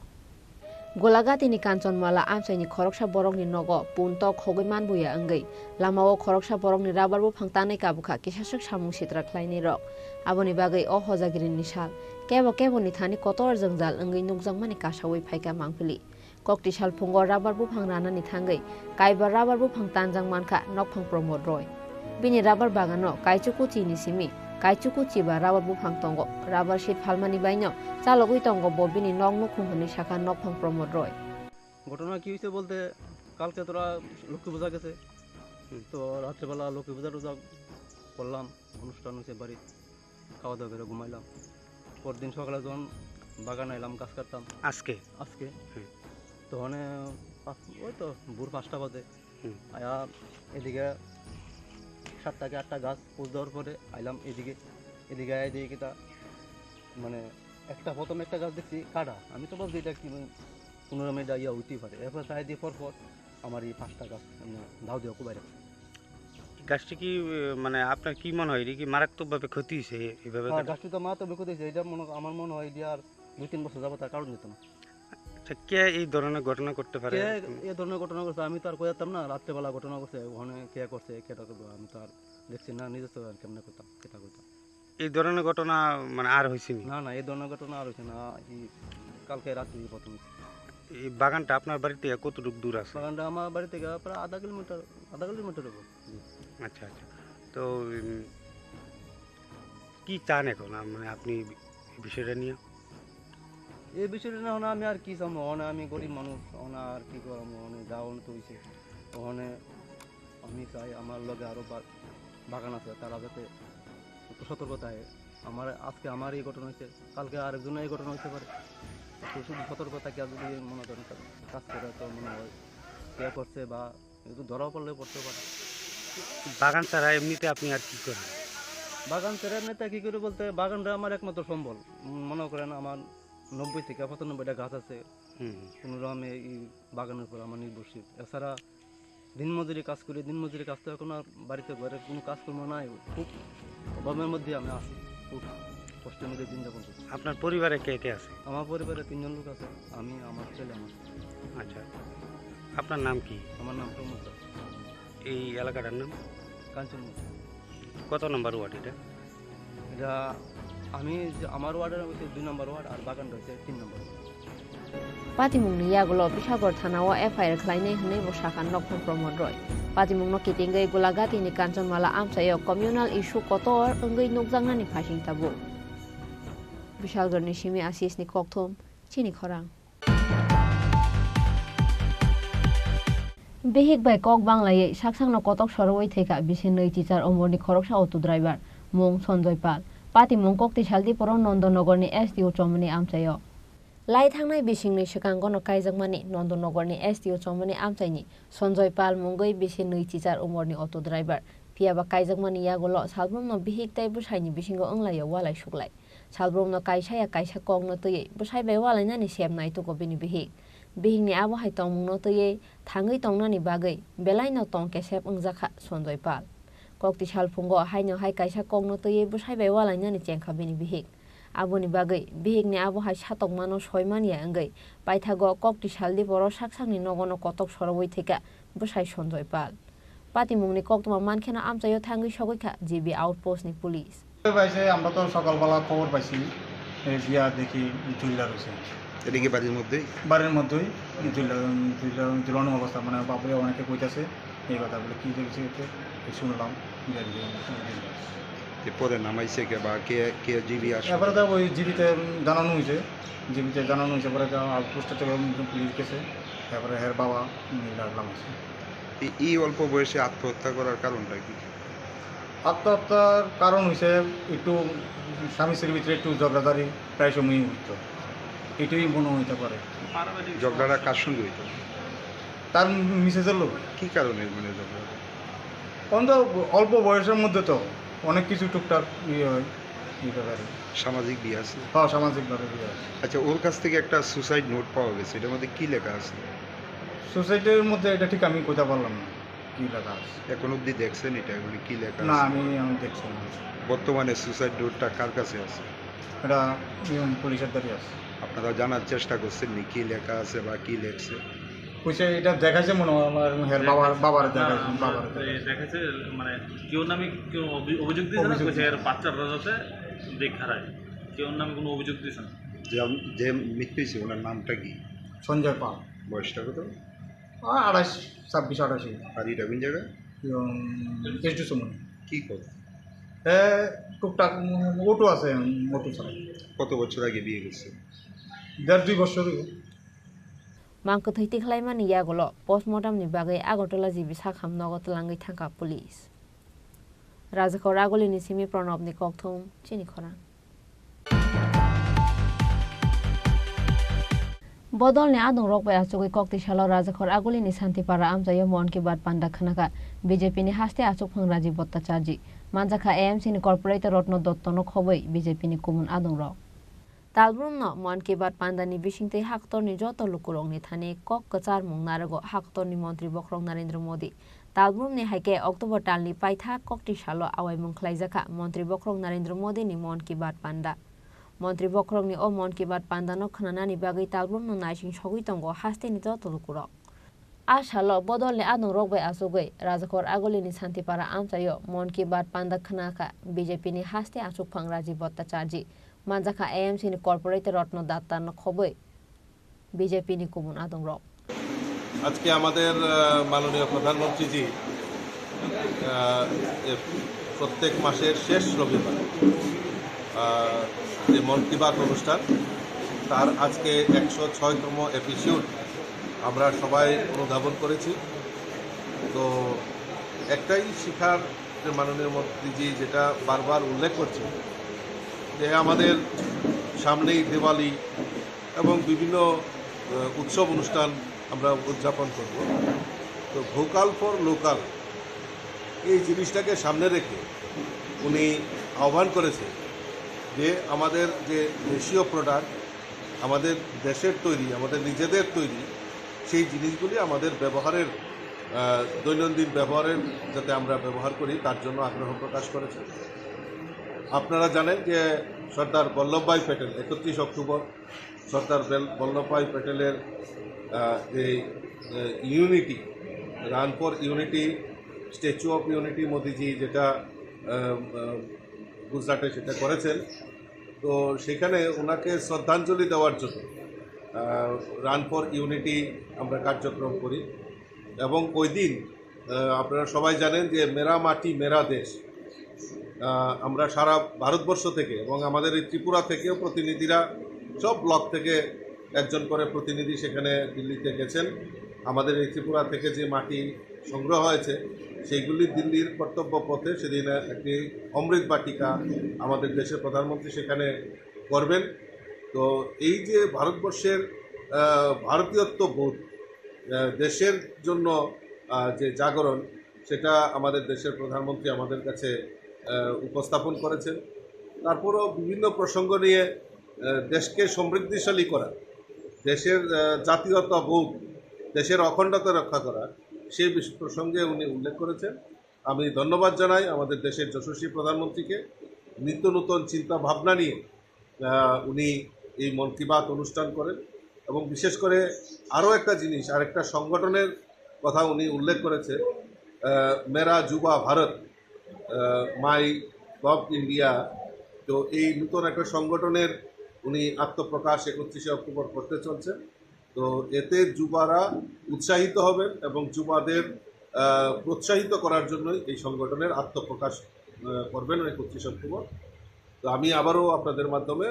Golagatini Kanchanmala amchaini khoroksa borokni nogo pun tok khogwi manbuya wngwi lamao khoroksa borokni rabar buphang tanwi kabukha kisaswk samung sitra khlainairok. Aboni bagwi o hojagrini sal kebo keboni thani kotor jwngjal wngwi nukjakmani kasawi phaikha mangpili. Koktisal phungo rabar buphang ranani thangwi kaiba rabar buphang tanjak mankha nokphang Pramod Roy. Bini rabar bagano kaichu kuchini simi kaichu kuchi ba rabar buphang tongo. Rabar seed phalmani baino chalogwi tongo bo bini nok nukhung hwnwi sakha nokphang Pramod Roy. ঘটনা কি হয়েছে বলতে, কালকে তোরা লক্ষ্মী পূজা গেছে, হুম। তো রাত্রেবেলা লক্ষ্মী পূজা টুজা করলাম, অনুষ্ঠান হয়েছে বাড়ি, খাওয়া দাওয়া করে ঘুমাইলাম। পরদিন সকালে যখন বাগান আইলাম, গাছ কাটতাম। আজকে? আজকে। হুম। তখন পাঁচ, ওই তো ভোর পাঁচটা বাজে। হুম। আয়া এদিকে সাতটা কি আটটা গাছ পোজ দেওয়ার পরে আইলাম এদিকে। এদিকে আয়া দেখি কিতা, মানে, একটা, প্রথম একটা গাছ দেখছি কাটা। আমি তো ভাবছি এটা কি, কোনো রকম এটা ইয়া হইতেই পারে। এরপর চাই দিয়ে পর পর আমার এই পাঁচটা গাছ এমনি ধাও দিয়ে খুব বাইরে। গাছটি কি, আহ, মানে, আপনার কি মনে হয়, এটা কি মারাত্মকভাবে ক্ষতি হয়েছে এভাবে হ্যাঁ, কাটা? গাছটি তো মারাত্মক ক্ষতি হয়েছে। এটা মনে, আমার মনে হয় এটা আর দুই তিন বছর যাবত আর কাটন যেত না। আচ্ছা, কে এই ধরনের ঘটনা করতে পারে? কে এরকম? এ ধরনের ঘটনা করছে আমি তো আর কই জানতাম না, রাত্রেবেলা ঘটনা করছে, ওখানে কে করছে, কে করবে, আমি তো আর দেখছি না, নিজের চোখে আর কেমনে করতাম, সেটা করতাম। এই ধরনের ঘটনা মানে আর হয়েছে নি? না, না, এই ধরনের ঘটনা আর হয়েছে না। এই কালকে রাত্রে প্রথম হয়েছে। এই বাগানটা আপনার বাড়ি থেকে কতটুকু দূর আছে? বাগানটা আমার বাড়ি থেকে প্রায় আধা কিলোমিটার, আধা কিলোমিটার হবে। জি। আচ্ছা, আচ্ছা। তো, উম, কি চান এখন? আ, মানে, আপনি এই বিষয়টা নিয়ে? এই বিষয়টা নিয়ে এখন আমি আর কি চাবো? এখন আমি গরিব মানুষ, এখন আর কি করবো? এখন যা অনেক তো হয়েছে, ওখানে আমি চাই আমার লগে আরো বা-, বাগান আছে, তারা যাতে একটু সতর্ক থাকে। আমার আজকে আমার এই ঘটনা হয়েছে, কালকে আরেকজনের এই ঘটনা হতে পারে। তো শুধু সতর্ক থাকিয়া যদি মনে করেন কাজ করে, তো মনে হয় কে করছে বা একটু ধরাও পড়লে পড়তে পারে। বাগান ছাড়া এমনিতে আপনি আর কি করেন? বাগান ছাড়া এমনিতে কি করি বলতে, বাগানটা আমার একমাত্র সম্বল। উম, মনে করেন আমার নব্বই থেকে পঁচানব্বইটা গাছ আছে। হুম। কোনো রকমে এই বাগানের উপর আমার নির্ভরশীল। এছাড়া দিনমজুরি কাজ করি, দিনমজুরি কাজ তো এখন আর বাড়িতে ঘরে কোনো কাজকর্ম নাই, খুব অভাবের মধ্যে আমি আছি, খুব কষ্টের মধ্যে দিন যাপন করছি। আপনার পরিবারে কে কে আছে? আমার পরিবারে তিনজন লোক আছে, আমি, আমার ছেলে, আমার। আচ্ছা, আপনার নাম কি? আমার নাম প্রমোদ দাস। এই এলাকাটার নাম? কাঞ্চনমুখী। কত নম্বর ওয়ার্ড এটা? এটা আমি যে, আমার ওয়ার্ডের হচ্ছে দুই নম্বর ওয়ার্ড, আর বাগানটা হচ্ছে তিন নম্বর word. Patimungni yagulo Bisagor thanao F I R khlainai hwnwi bo sakha nokphang Pramod Roy. Patimungno kitingwi Golagatini Kanchanmala amchaio communal issue kotor wngwi nukjaknani phaising tabuk. Bisalgorni simi Asisni kokthum, chini khorang. Bihik bai kok banglaiwi saksakno kotok sorowi thwikha bisi nwi chichar umorni khoroksa auto driver, mung Sanjoy Pal. Patimung Kokti Saldipuro Nondonogorni S D O chomani amchaio. Lai thangnai bisingni swkangono kaijakmani Nondonogorni S D O chomani amchaini Sanjoy Pal mungwi bisi nwi chichar umorni auto driver. Phiyaba kaijakmani yagulo salbrumno bihik tei bwsaini bisingo wnglaio walai suklai. Salbrumno kaisa ya kaisa kokno twiwi bwsai bai walainani sem naitugo bini bihik. Bihikni abo hai tongmungno twiwi thangwi tongnani bagwi belaino tong kesep wngjakha Sanjoy Pal. Kokti salphungo haino hai kaisa kokno twiwi bwsai bai walainani chengkha bini bihik. Aboni bagwi bihikni abo hai satokmano soi manya wngwi paithago Kokti Saldipuro saksakni nogono kotok sorowi thwikha bwsai Sanjoy Pal. Patimungni koktwma mankheno amchaio thangwi sogwikha G B outpost ni police. খবর পাইছে, আমরা তো সকালবেলা খবর পাইছি, এই গিয়া দেখি ঝুললা রয়েছে। এটা কি বাড়ির মধ্যেই? বাড়ির মধ্যেই ঝুললা, ঝুললা, ঝুলানো অবস্থা, মানে বাপরে অনেকে কইতাছে এই কথা বলে, কি দেখছি এতে, এই শুনলাম, গিয়া দেখি ঝুললা রয়েছে। এ পরে নামাইছে কে বা কে, কে জিবি আসলো? এবারে তো ওই জিবিতে জানানো হয়েছে, জিবিতে জানানো হয়েছে, পরে তো আউটপোস্ট থেকে পুলিশ গেছে, তারপরে হের বাবা নিয়ে রাখলাম আছে। এই, এই অল্প বয়সে আত্মহত্যা করার কারণটা কি? আত্মহত্যার কারণ হইছে একটু স্বামী স্ত্রীর ভিতরে একটু ঝগড়াঝাড়ি প্রায় সময়ই হইতো, এটাই মনে হইতে পারে। ঝগড়াটা কার সঙ্গে হইতো? তার মিসেসের লোক। কি কারণে মানে ঝগড়া? অন্ত অল্প বয়সের মধ্যে তো অনেক কিছু টুকটাক ইয়ে হয়, এই ব্যাপারে। সামাজিক বিয়ে আছে? হ্যাঁ, সামাজিকভাবে বিয়ে আছে। আচ্ছা, ওর কাছ থেকে একটা সুসাইড নোট পাওয়া গেছে, এটার মধ্যে কি লেখা আছে? সুসাইডের মধ্যে এটা ঠিক আমি কইতে পারলাম না। কি লেখা আছে? এখন অবধি দেখছেন এটা, এগুলি কি লেখা না, আছে? আমি, আমি দেখছি না। বর্তমানে সুসাইড নোটটা কার কাছে আছে? এটা, ইয়ে, পুলিশের দ্বারই আছে। আপনারা জানার চেষ্টা করছেন নি কি লেখা আছে বা কি লেখছে? কইছে এটা দেখাইছে মনে হয় আমার হের বাবার, বাবার দেখাইছে, না, বাবার এই দেখাইছে। দেখাইছে, মানে, কেউ নামে কেউ অভি-, অভিযোগ দিয়েছে না? অভিযোগ কইছে দিয়েছে। এর বাচ্চারা যাতে দেখ হারায়। কেউ নামে কোনো অভিযোগ দিয়েছে না। যে, যে মৃত্যু হয়েছে, ওনার নামটা কি? সঞ্জয় পাল। বয়সটা কত? আ, আঠাশ, ছাব্বিশ, আঠাশ। আর এটা কোন জায়গা? উম, এসডি সুমন। কি করে? এ, টুকটাক, উম, অটো আছে, উম, অটো চালায়। কত বছর আগে বিয়ে করছে? দেড় দুই বছর হইব। Mang kwthwi tikhlaimani yagulo postmortem ni bagwi Agartala G B sakham nogo twlangwi thangkha police. Rajakhor Agulini simi Pranobni kokthum chini khorang. Bodolni adongrok bai achugwi kokti salo Rajakhor Agulini Santipara amchaio Mon Ki Baat panda khwnakha B J P ni haste achukphang Rajiv Bhattacharjee. Manjakha A M C ni corporator Ratna Dotto no khobwi B J P ni kumun adongrok. Talbrumno Mon Ki Baat pandani bisingtwi haktorni joto lukurokni thani kok kwcharmung narwgo haktorni montri bokhorok Narendra Modi. Talbrumni hai khe October talni paithak kokti salo awaimung khlaijakha montri bokhorok Narendra Modini Mon Ki Baat panda. Montri bokhorokni o Mon Ki Baat pandano khwnanani bagwi talbrumno naising sogwi tongo hasteni joto lukurok. A salo bodolni adongrok bai achugwi Rajakhor Agulini Santipara amchaio Mon Ki Baat panda khwnakha B J P ni haste achukphang Rajiv Bhattacharjee, manjakha A M C ni corporator Ratna Datta no khobwi B J P ni kumun adongrok. আজকে আমাদের, আহ, মাননীয় প্রধানমন্ত্রীজি, আহ, এ প্রত্যেক মাসের শেষ রবিবার, আহ, যে মন কি বাত অনুষ্ঠান, তার আজকে একশো ছয়তম এপিসোড আমরা সবাই অনুধাবন করেছি। তো একটাই শিখার যে মাননীয় মন্ত্রীজি যেটা বারবার উল্লেখ করছেন যে আমাদের সামনেই দিওয়ালি এবং বিভিন্ন, আহ, উৎসব অনুষ্ঠান আমরা উদযাপন করব। তো ভোকাল ফর লোকাল এই জিনিসটাকে সামনে রেখে উনি আহ্বান করেছেন যে আমাদের যে দেশীয় প্রোডাক্ট, আমাদের দেশের তৈরি, আমাদের নিজেদের তৈরি, সেই জিনিসগুলি আমাদের ব্যবহারের, আহ, দৈনন্দিন ব্যবহারের যাতে আমরা ব্যবহার করি, তার জন্য আগ্রহ প্রকাশ করেছেন। আপনারা জানেন যে সর্দার বল্লভভাই প্যাটেল একত্রিশ অক্টোবর সর্দার বেল-, বল্লভভাই প্যাটেলের, আহ, যে, আহ, unity, run for unity, statue of unity Modiji যেটা, আহ, আহ, গুজরাটে সেটা করেছেন, তো সেখানে ওনাকে শ্রদ্ধাঞ্জলি দেওয়ার জন্য, আহ, রান ফর ইউনিটি আমরা কার্যক্রম করি এবং ওই দিন আহ, আপনারা সবাই জানেন যে মেরা মাটি মেরা দেশ। আহ, আমরা সারা ভারতবর্ষ থেকে এবং আমাদের এই ত্রিপুরা থেকেও প্রতিনিধিরা সব ব্লক থেকে একজন করে প্রতিনিধি সেখানে দিল্লিতে গেছেন। আমাদের এই ত্রিপুরা থেকে যে মাটি সংগ্রহ হয়েছে, সেইগুলি দিল্লির কর্তব্য পথে সেদিন একটি অমৃত বাটিকা আমাদের দেশের প্রধানমন্ত্রী সেখানে করবেন। তো এই যে ভারতবর্ষের, আহ, ভারতীয়ত্ব বোধ, আহ, দেশের জন্য, আহ, যে জাগরণ, সেটা আমাদের দেশের প্রধানমন্ত্রী আমাদের কাছে, আহ, উপস্থাপন করেছেন। তারপরও বিভিন্ন প্রসঙ্গ নিয়ে, আহ, দেশকে সমৃদ্ধিশালী করা, দেশের, আহ, জাতীয়তাবোধ, দেশের অখণ্ডতা রক্ষা করা, সেই বিষ-, প্রসঙ্গে উনি উল্লেখ করেছেন। আমি ধন্যবাদ জানাই আমাদের দেশের যশস্বী প্রধানমন্ত্রীকে। নিত্য নতুন চিন্তা ভাবনা নিয়ে, আহ, উনি এই মন কি বাত অনুষ্ঠান করেন। এবং বিশেষ করে আরও একটা জিনিস, আরেকটা সংগঠনের কথা উনি উল্লেখ করেছেন, আহ, মেরা যুবা ভারত, আহ, মাই গভ ইন্ডিয়া। তো এই নতুন একটা সংগঠনের উনি আত্মপ্রকাশ একত্রিশে অক্টোবর করতে চলছেন। তো এতে যুবারা উৎসাহিত হবেন এবং যুবাদের, আহ, প্রোৎসাহিত করার জন্যই এই সংগঠনের আত্মপ্রকাশ, আহ, করবেন একত্রিশে অক্টোবর। তো আমি আবারও আপনাদের মাধ্যমে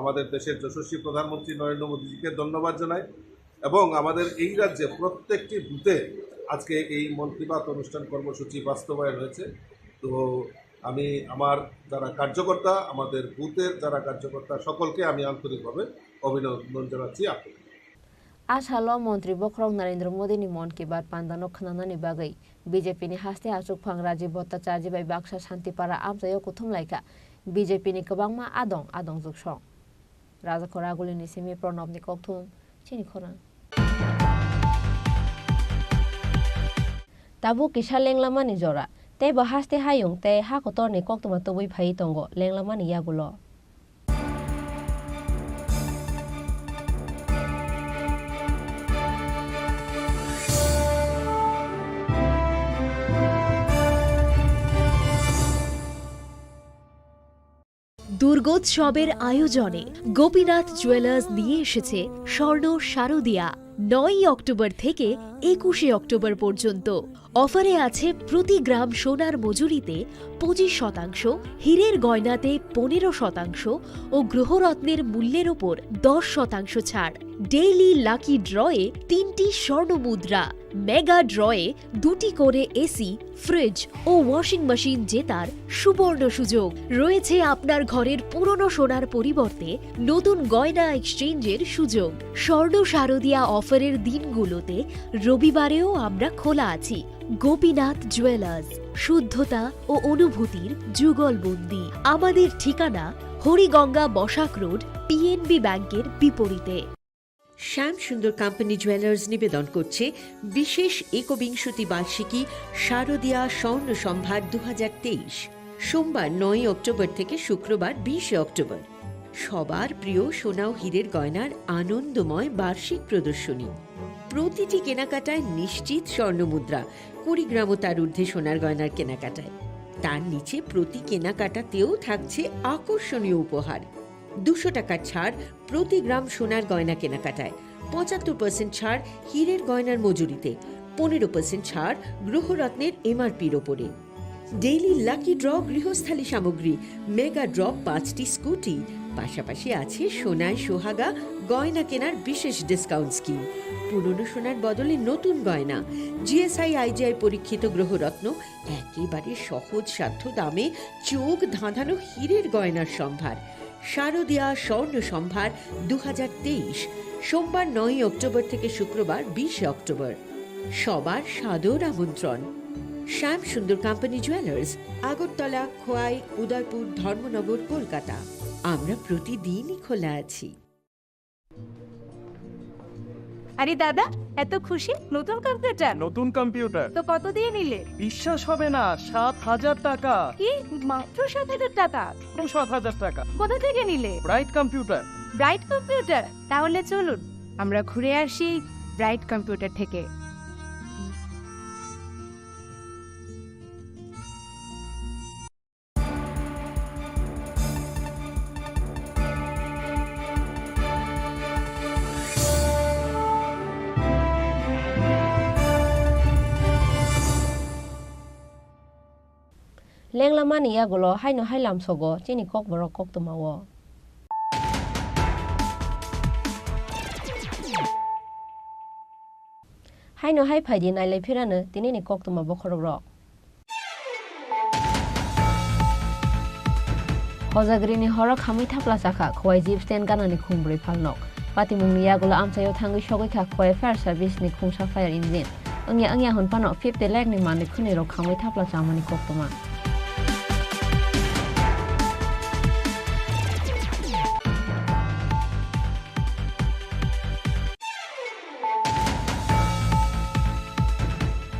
আমাদের দেশের যশস্বী প্রধানমন্ত্রী নরেন্দ্র মোদীজিকে ধন্যবাদ জানাই এবং আমাদের এই রাজ্যে প্রত্যেকটি বুথে আজকে এই মন কি বাত অনুষ্ঠান কর্মসূচি বাস্তবায়ন হয়েছে। তো আমি আমার যারা কার্যকর্তা, আমাদের বুথের যারা কার্যকর্তা সকলকে আমি আন্তরিকভাবে অভিনন্দন জানাচ্ছি আপনাদের। A salo Montri Bokhorok Narendra Modi ni Mon Ki Baat pandano khwnanani bagwi B J P ni haste achukphang Rajiv Bhattacharjee bai baksa Shantipara amchaio kuthum laikha. B J P ni kwbangma adong adong juksong. Rajakhor Aguli ni simi Pranab ni kokthum, chini khorang. Tabuk kisa lenglamani jora, tei bo haste hayung tei ha kotorni koktwma tubui phaiwi tongo lenglamani yagulo. দুর্গোৎসবের আয়োজনে গোপীনাথ জুয়েলার্স নিয়ে এসেছে স্বর্ণ শারদিয়া। নয়ই অক্টোবর থেকে একুশে অক্টোবর পর্যন্ত অফারে আছে প্রতি গ্রাম সোনার মজুরিতে পঁচিশ শতাংশ, হীরের গয়নাতে পনেরো শতাংশ ও গ্রহরত্নের মূল্যের ওপর দশ শতাংশ ছাড়। ডেইলি লাকি ড্রয়ে তিনটি স্বর্ণ মুদ্রা, মেগা ড্রয়ে দুটি করে এসি, ফ্রিজ ও ওয়াশিং মেশিন জেতার সুবর্ণ সুযোগ। রয়েছে আপনার ঘরের পুরনো সোনার পরিবর্তে নতুন গয়না এক্সচেঞ্জের সুযোগ। স্বর্ণ শারদিয়া অফারের দিনগুলোতে রবিবারেও আমরা খোলা আছি। গোপীনাথ জুয়েলার্স, শুদ্ধতা ও অনুভূতির যুগলবন্দি। আমাদের ঠিকানা হরিগঙ্গা বসাক রোড, পিএনবি ব্যাংকের বিপরীতে। শ্যাম সুন্দর কোম্পানি জুয়েলার্স নিবেদন করছে বিশেষ একবিংশতি বার্ষিকী শারদিয়া স্বর্ণ সম্ভার দু হাজার তেইশ, সোমবার নয়ই অক্টোবর থেকে শুক্রবার বিশে অক্টোবর। সবার প্রিয় সোনা ও হীরের গয়নার আনন্দময় বার্ষিক প্রদর্শনী। প্রতিটি কেনাকাটায় নিশ্চিত স্বর্ণ মুদ্রা, কুড়ি গ্রাম ও তার ঊর্ধ্বে সোনার গয়নার কেনাকাটায়। তার নিচে প্রতি কেনাকাটাতেও থাকছে আকর্ষণীয় উপহার। দুশো টাকার ছাড় প্রতি গ্রাম সোনার গয়না কেনাকাটায়, পঁচাত্তর পার্সেন্ট ছাড় হীরের গয়নার মজুরিতে, পনেরো পার্সেন্ট ছাড় গ্রহরত্নের এমআরপির ওপরে। ডেইলি লাকি ড্র গৃহস্থালী সামগ্রী, মেগা ড্র পাঁচটি স্কুটি, পাশাপাশি আছে সোনায় সোহাগা গয়না কেনার বিশেষ ডিসকাউন্ট স্কিম। পুরনো সোনার বদলে নতুন গয়না, জিএসআই আইজিআই পরীক্ষিত গ্রহরত্ন, একেবারে সহজসাধ্য দামে চোখ ধাঁধানো হীরের গয়নার সম্ভার। শারদিয়া স্বর্ণ সম্ভার দু হাজার তেইশ, সোমবার নয়ই অক্টোবর থেকে শুক্রবার বিশে অক্টোবর। সবার সাদর আমন্ত্রণ। শ্যাম সুন্দর কোম্পানি জুয়েলার্স, আগরতলা, খোয়াই, উদয়পুর, ধর্মনগর, কলকাতা। আমরা প্রতিদিনই খোলা আছি। আরে দাদা, এত খুশি? নতুন কম্পিউটার? নতুন কম্পিউটার। তো কত দিয়ে নিলে? বিশ্বাস হবে না, সাত হাজার টাকা। কি? মাত্র সাত হাজার টাকা? মাত্র সাত হাজার টাকা। কোথা থেকে নিলে? Bright computer. Bright computer? তাহলে চলুন, আমরা ঘুরে আসি ব্রাইট কম্পিউটার থেকে। Lenglamani yagulo haino hai lamsogo chini kokborok koktwmao. Haino hai phaidi nailai phirano tinini koktwma bokhorok rok. Hojagrini horo khamwi thapla chakha, Khowai jeep stand ganani khungbrwi phalnok. Patimungni yagulo amchaio thangwi sogwi kha Khowai fire service ni khungsa fire engine. Wngya wngya hwn phano fifty lakh ni manwi khwnwi rok khamwi thapla chamani koktwma.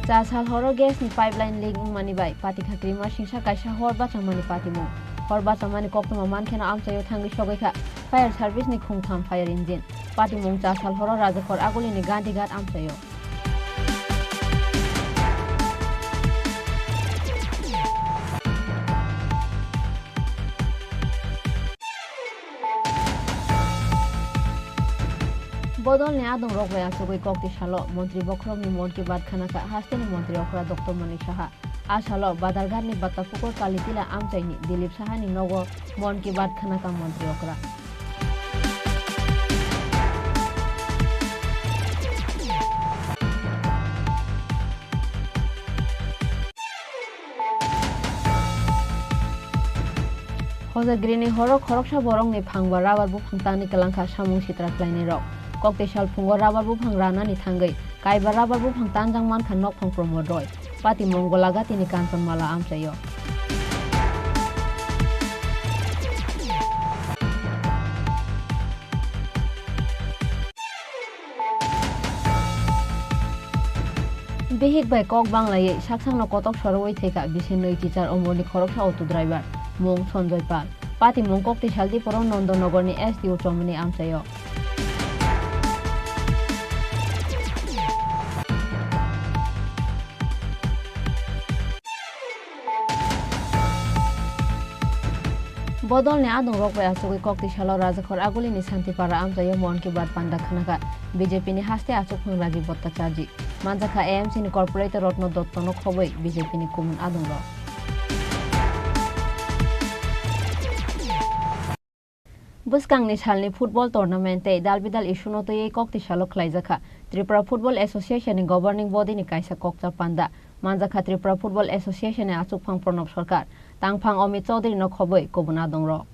Cha sal horo gas ni pipeline leak wngmani bai patikha krima singsa kaisa hor bachamani patimung. Hor bachamani koktwma mankheno amchaio thangwi sogwi kha fire service ni khungtham fire engine. Patimung cha sal horo Rajakhor Agulini Gandhighat amchaio. Bodolni adongrok bai achugwi kokti salo Montri bokhorokni Mon Ki Baat khwnakha hasteni Montri okra Doctor Manik Saha. A salo Badarghatni Battapukur Kalitila amchaini Dilip Sahani nogo Mon Ki Baat khwnakha Montri okra. Hojagrini horo khoroksa borokni phangba rabar buphang tani kwlangkha samung sitra khlainairok. Kokti sal phungo rabar buphang ranani thangwi kaiba rabar buphang tanjak mankha nokphang Pramod Roy. Patimung Golagatini Kanchanmala amchaio. Bihik bai kok banglaiwi saksakno kotok sorwi thwikha bisi nwi kichar Omorni khoroksa auto driver, mung Sanjoy Pal. Patimung kokti saldi poro Nondonogorni S D O chomani amchaio. Bodolni adongrok bai achugwi kokti salo Rajakhor Agulini Santipara amchaio Mon Ki Baat panda khwnakha B J P ni haste achukphang Rajiv Bhattacharjee. Manjakha A M C ni corporator Ratna Dotto no khobwi B J P ni kumun adongrok. Bwskangni salni football tournament tei dalbidal issue no twiwi kokti salo khlaijakha Tripura Football Association ni governing body ni kaisa kokcha panda. Manjakha Tripura Football Association ni achukphang Pranab Sarkar, tangphang Amit Chaudhary no khobwi kubun adongrok.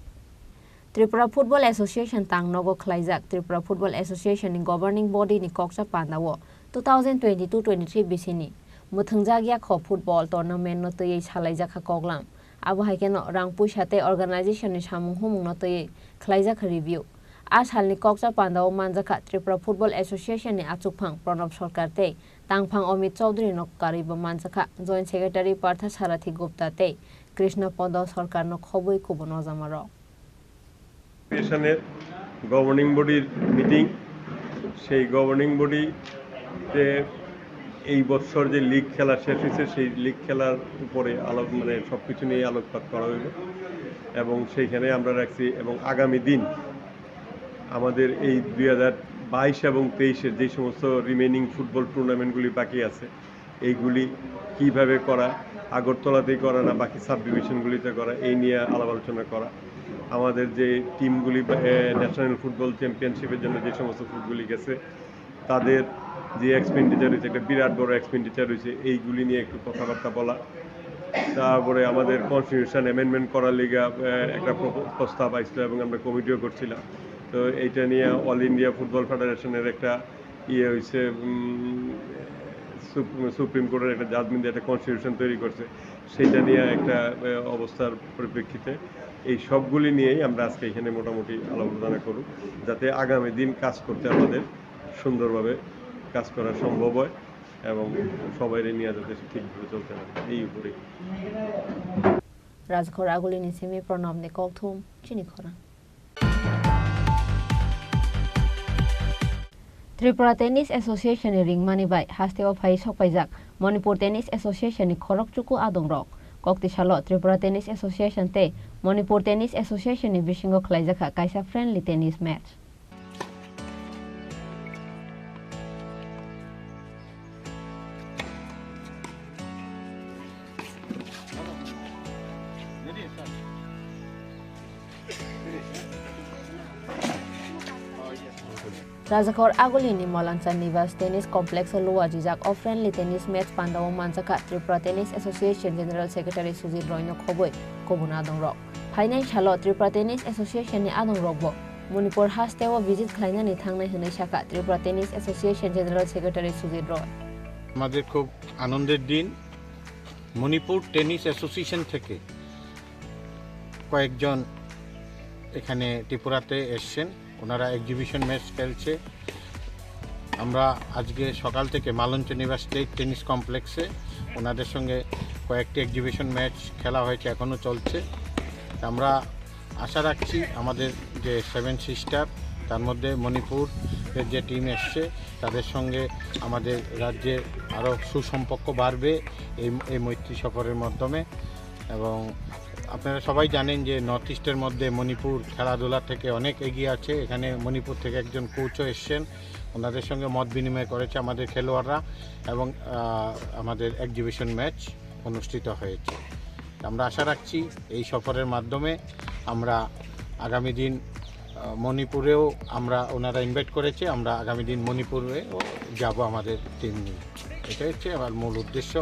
Tripura Football Association tang nogo khlaijak Tripura Football Association ni governing body ni kokcha pandao two thousand twenty-two twenty-three bisini mwthwngjak yakho football tournament no twiwi salaijakha koklam. Abo hai kheno rang puisa tei organization ni samung humung no twiwi khlaijakha review. A salni kokcha pandao manjakha Tripura Football Association ni achukphang Pranab Sarkar tei tangphang Amit Chaudhary no kwrwibo manjakha Joint Secretary Partha Sarathi Gupta tei Krishna Podo Sarkar no khobwi kubun ojamarok. Association-এর governing body-র meeting, সেই governing body-তে এই বছর যে লিগ খেলা শেষ হয়েছে, সেই লিগ খেলার উপরে আলোক-, মানে, সব কিছু নিয়ে আলোকপাত করা হইল এবং সেইখানে আমরা রাখছি। এবং আগামী দিন আমাদের এই দুই হাজার বাইশ এবং তেইশের যে সমস্ত রিমেইনিং ফুটবল টুর্নামেন্টগুলি বাকি আছে, এইগুলি কিভাবে করা, আগরতলাতেই করা না বাকি সাব ডিভিশনগুলিতে করা, এই নিয়ে আলাপ আলোচনা করা। আমাদের যে টিমগুলি বা, এ, ন্যাশনাল ফুটবল চ্যাম্পিয়নশিপের জন্য যে সমস্ত ফুটবলি গেছে, তাদের যে এক্সপেন্ডিচার হয়েছে, একটা বিরাট বড় এক্সপেন্ডিচার হয়েছে, এইগুলি নিয়ে একটু কথাবার্তা বলা। তারপরে আমাদের কনস্টিটিউশন অ্যামেন্ডমেন্ট করার লিগে, এ, একটা প্রপ-, প্রস্তাব আসলো এবং আমরা কমিটিও করছিলাম। তো এইটা নিয়ে অল ইন্ডিয়া ফুটবল ফেডারেশনের একটা ইয়ে হইছে, উম, সুপ-, সুপ্রিম কোর্টের একটা জাজমেন্ট দিয়ে একটা কনস্টিটিউশন তৈরি করছে, সেটা নিয়ে একটা, আহ, অবস্থার পরিপ্রেক্ষিতে এই সবগুলি নিয়েই আমরা আজকে এখানে মোটামুটি আলাপ আলোচনা করুক, যাতে আগামী দিন কাজ করতে আমাদের সুন্দরভাবে কাজ করা সম্ভব হয় এবং সবাই নিয়ে যাতে ঠিকভাবে চলতে পারে, এই উপরেই। Rajkhor Agulini simi Pranabni kokthum chini khorang. Tripura Tennis Association ni ringmani bai hasteo phai sokpaijak Manipur Tennis Association ni khorok chuku adongrok. Kokti salo Tripura Tennis Association tei Manipur Tennis Association ni bisingo khlaijakha kaisa friendly tennis match. Rajakhor Agulini Malancha Nivas Tennis Complex o luajijak o friendly tennis match pandao manjakha Tripura Tennis Association General Secretary Sujit Roy no khobwi kubun adongrok. Phainai salo Tripura Tennis Association ni adongrokbo Manipur hasteo visit khlainani thangnai hwnwi sakha Tripura Tennis Association General Secretary Sujit Roy. আমাদের খুব আনন্দের দিন। Manipur tennis association থেকে কয়েকজন এখানে ত্রিপুরাতে এসছেন, ওনারা এক্সিবিশন ম্যাচ খেলছে। আমরা আজকে সকাল থেকে মালঞ্চ নিবাস স্টেট টেনিস কমপ্লেক্সে ওনাদের সঙ্গে কয়েকটি এক্সিবিশন ম্যাচ খেলা হয়েছে, এখনও চলছে। আমরা আশা রাখছি আমাদের যে সেভেন সিস্টার, তার মধ্যে মণিপুরের যে টিম এসছে, তাদের সঙ্গে আমাদের রাজ্যের আরও সুসম্পর্ক বাড়বে এই এই মৈত্রী সফরের মাধ্যমে। এবং আপনারা সবাই জানেন যে নর্থ ইস্টের মধ্যে মণিপুর খেলাধুলা থেকে অনেক এগিয়ে আছে। এখানে মণিপুর থেকে একজন কোচও এসছেন, ওনাদের সঙ্গে মত বিনিময় করেছে আমাদের খেলোয়াড়রা এবং আহ, আমাদের এক্সিবিশন ম্যাচ অনুষ্ঠিত হয়েছে। আমরা আশা রাখছি এই সফরের মাধ্যমে আমরা আগামী দিন আহ, মণিপুরেও আমরা, ওনারা ইনভাইট করেছে, আমরা আগামী দিন মণিপুরেও যাব আমাদের টিম নিয়ে। এটাই হচ্ছে আমার মূল উদ্দেশ্য।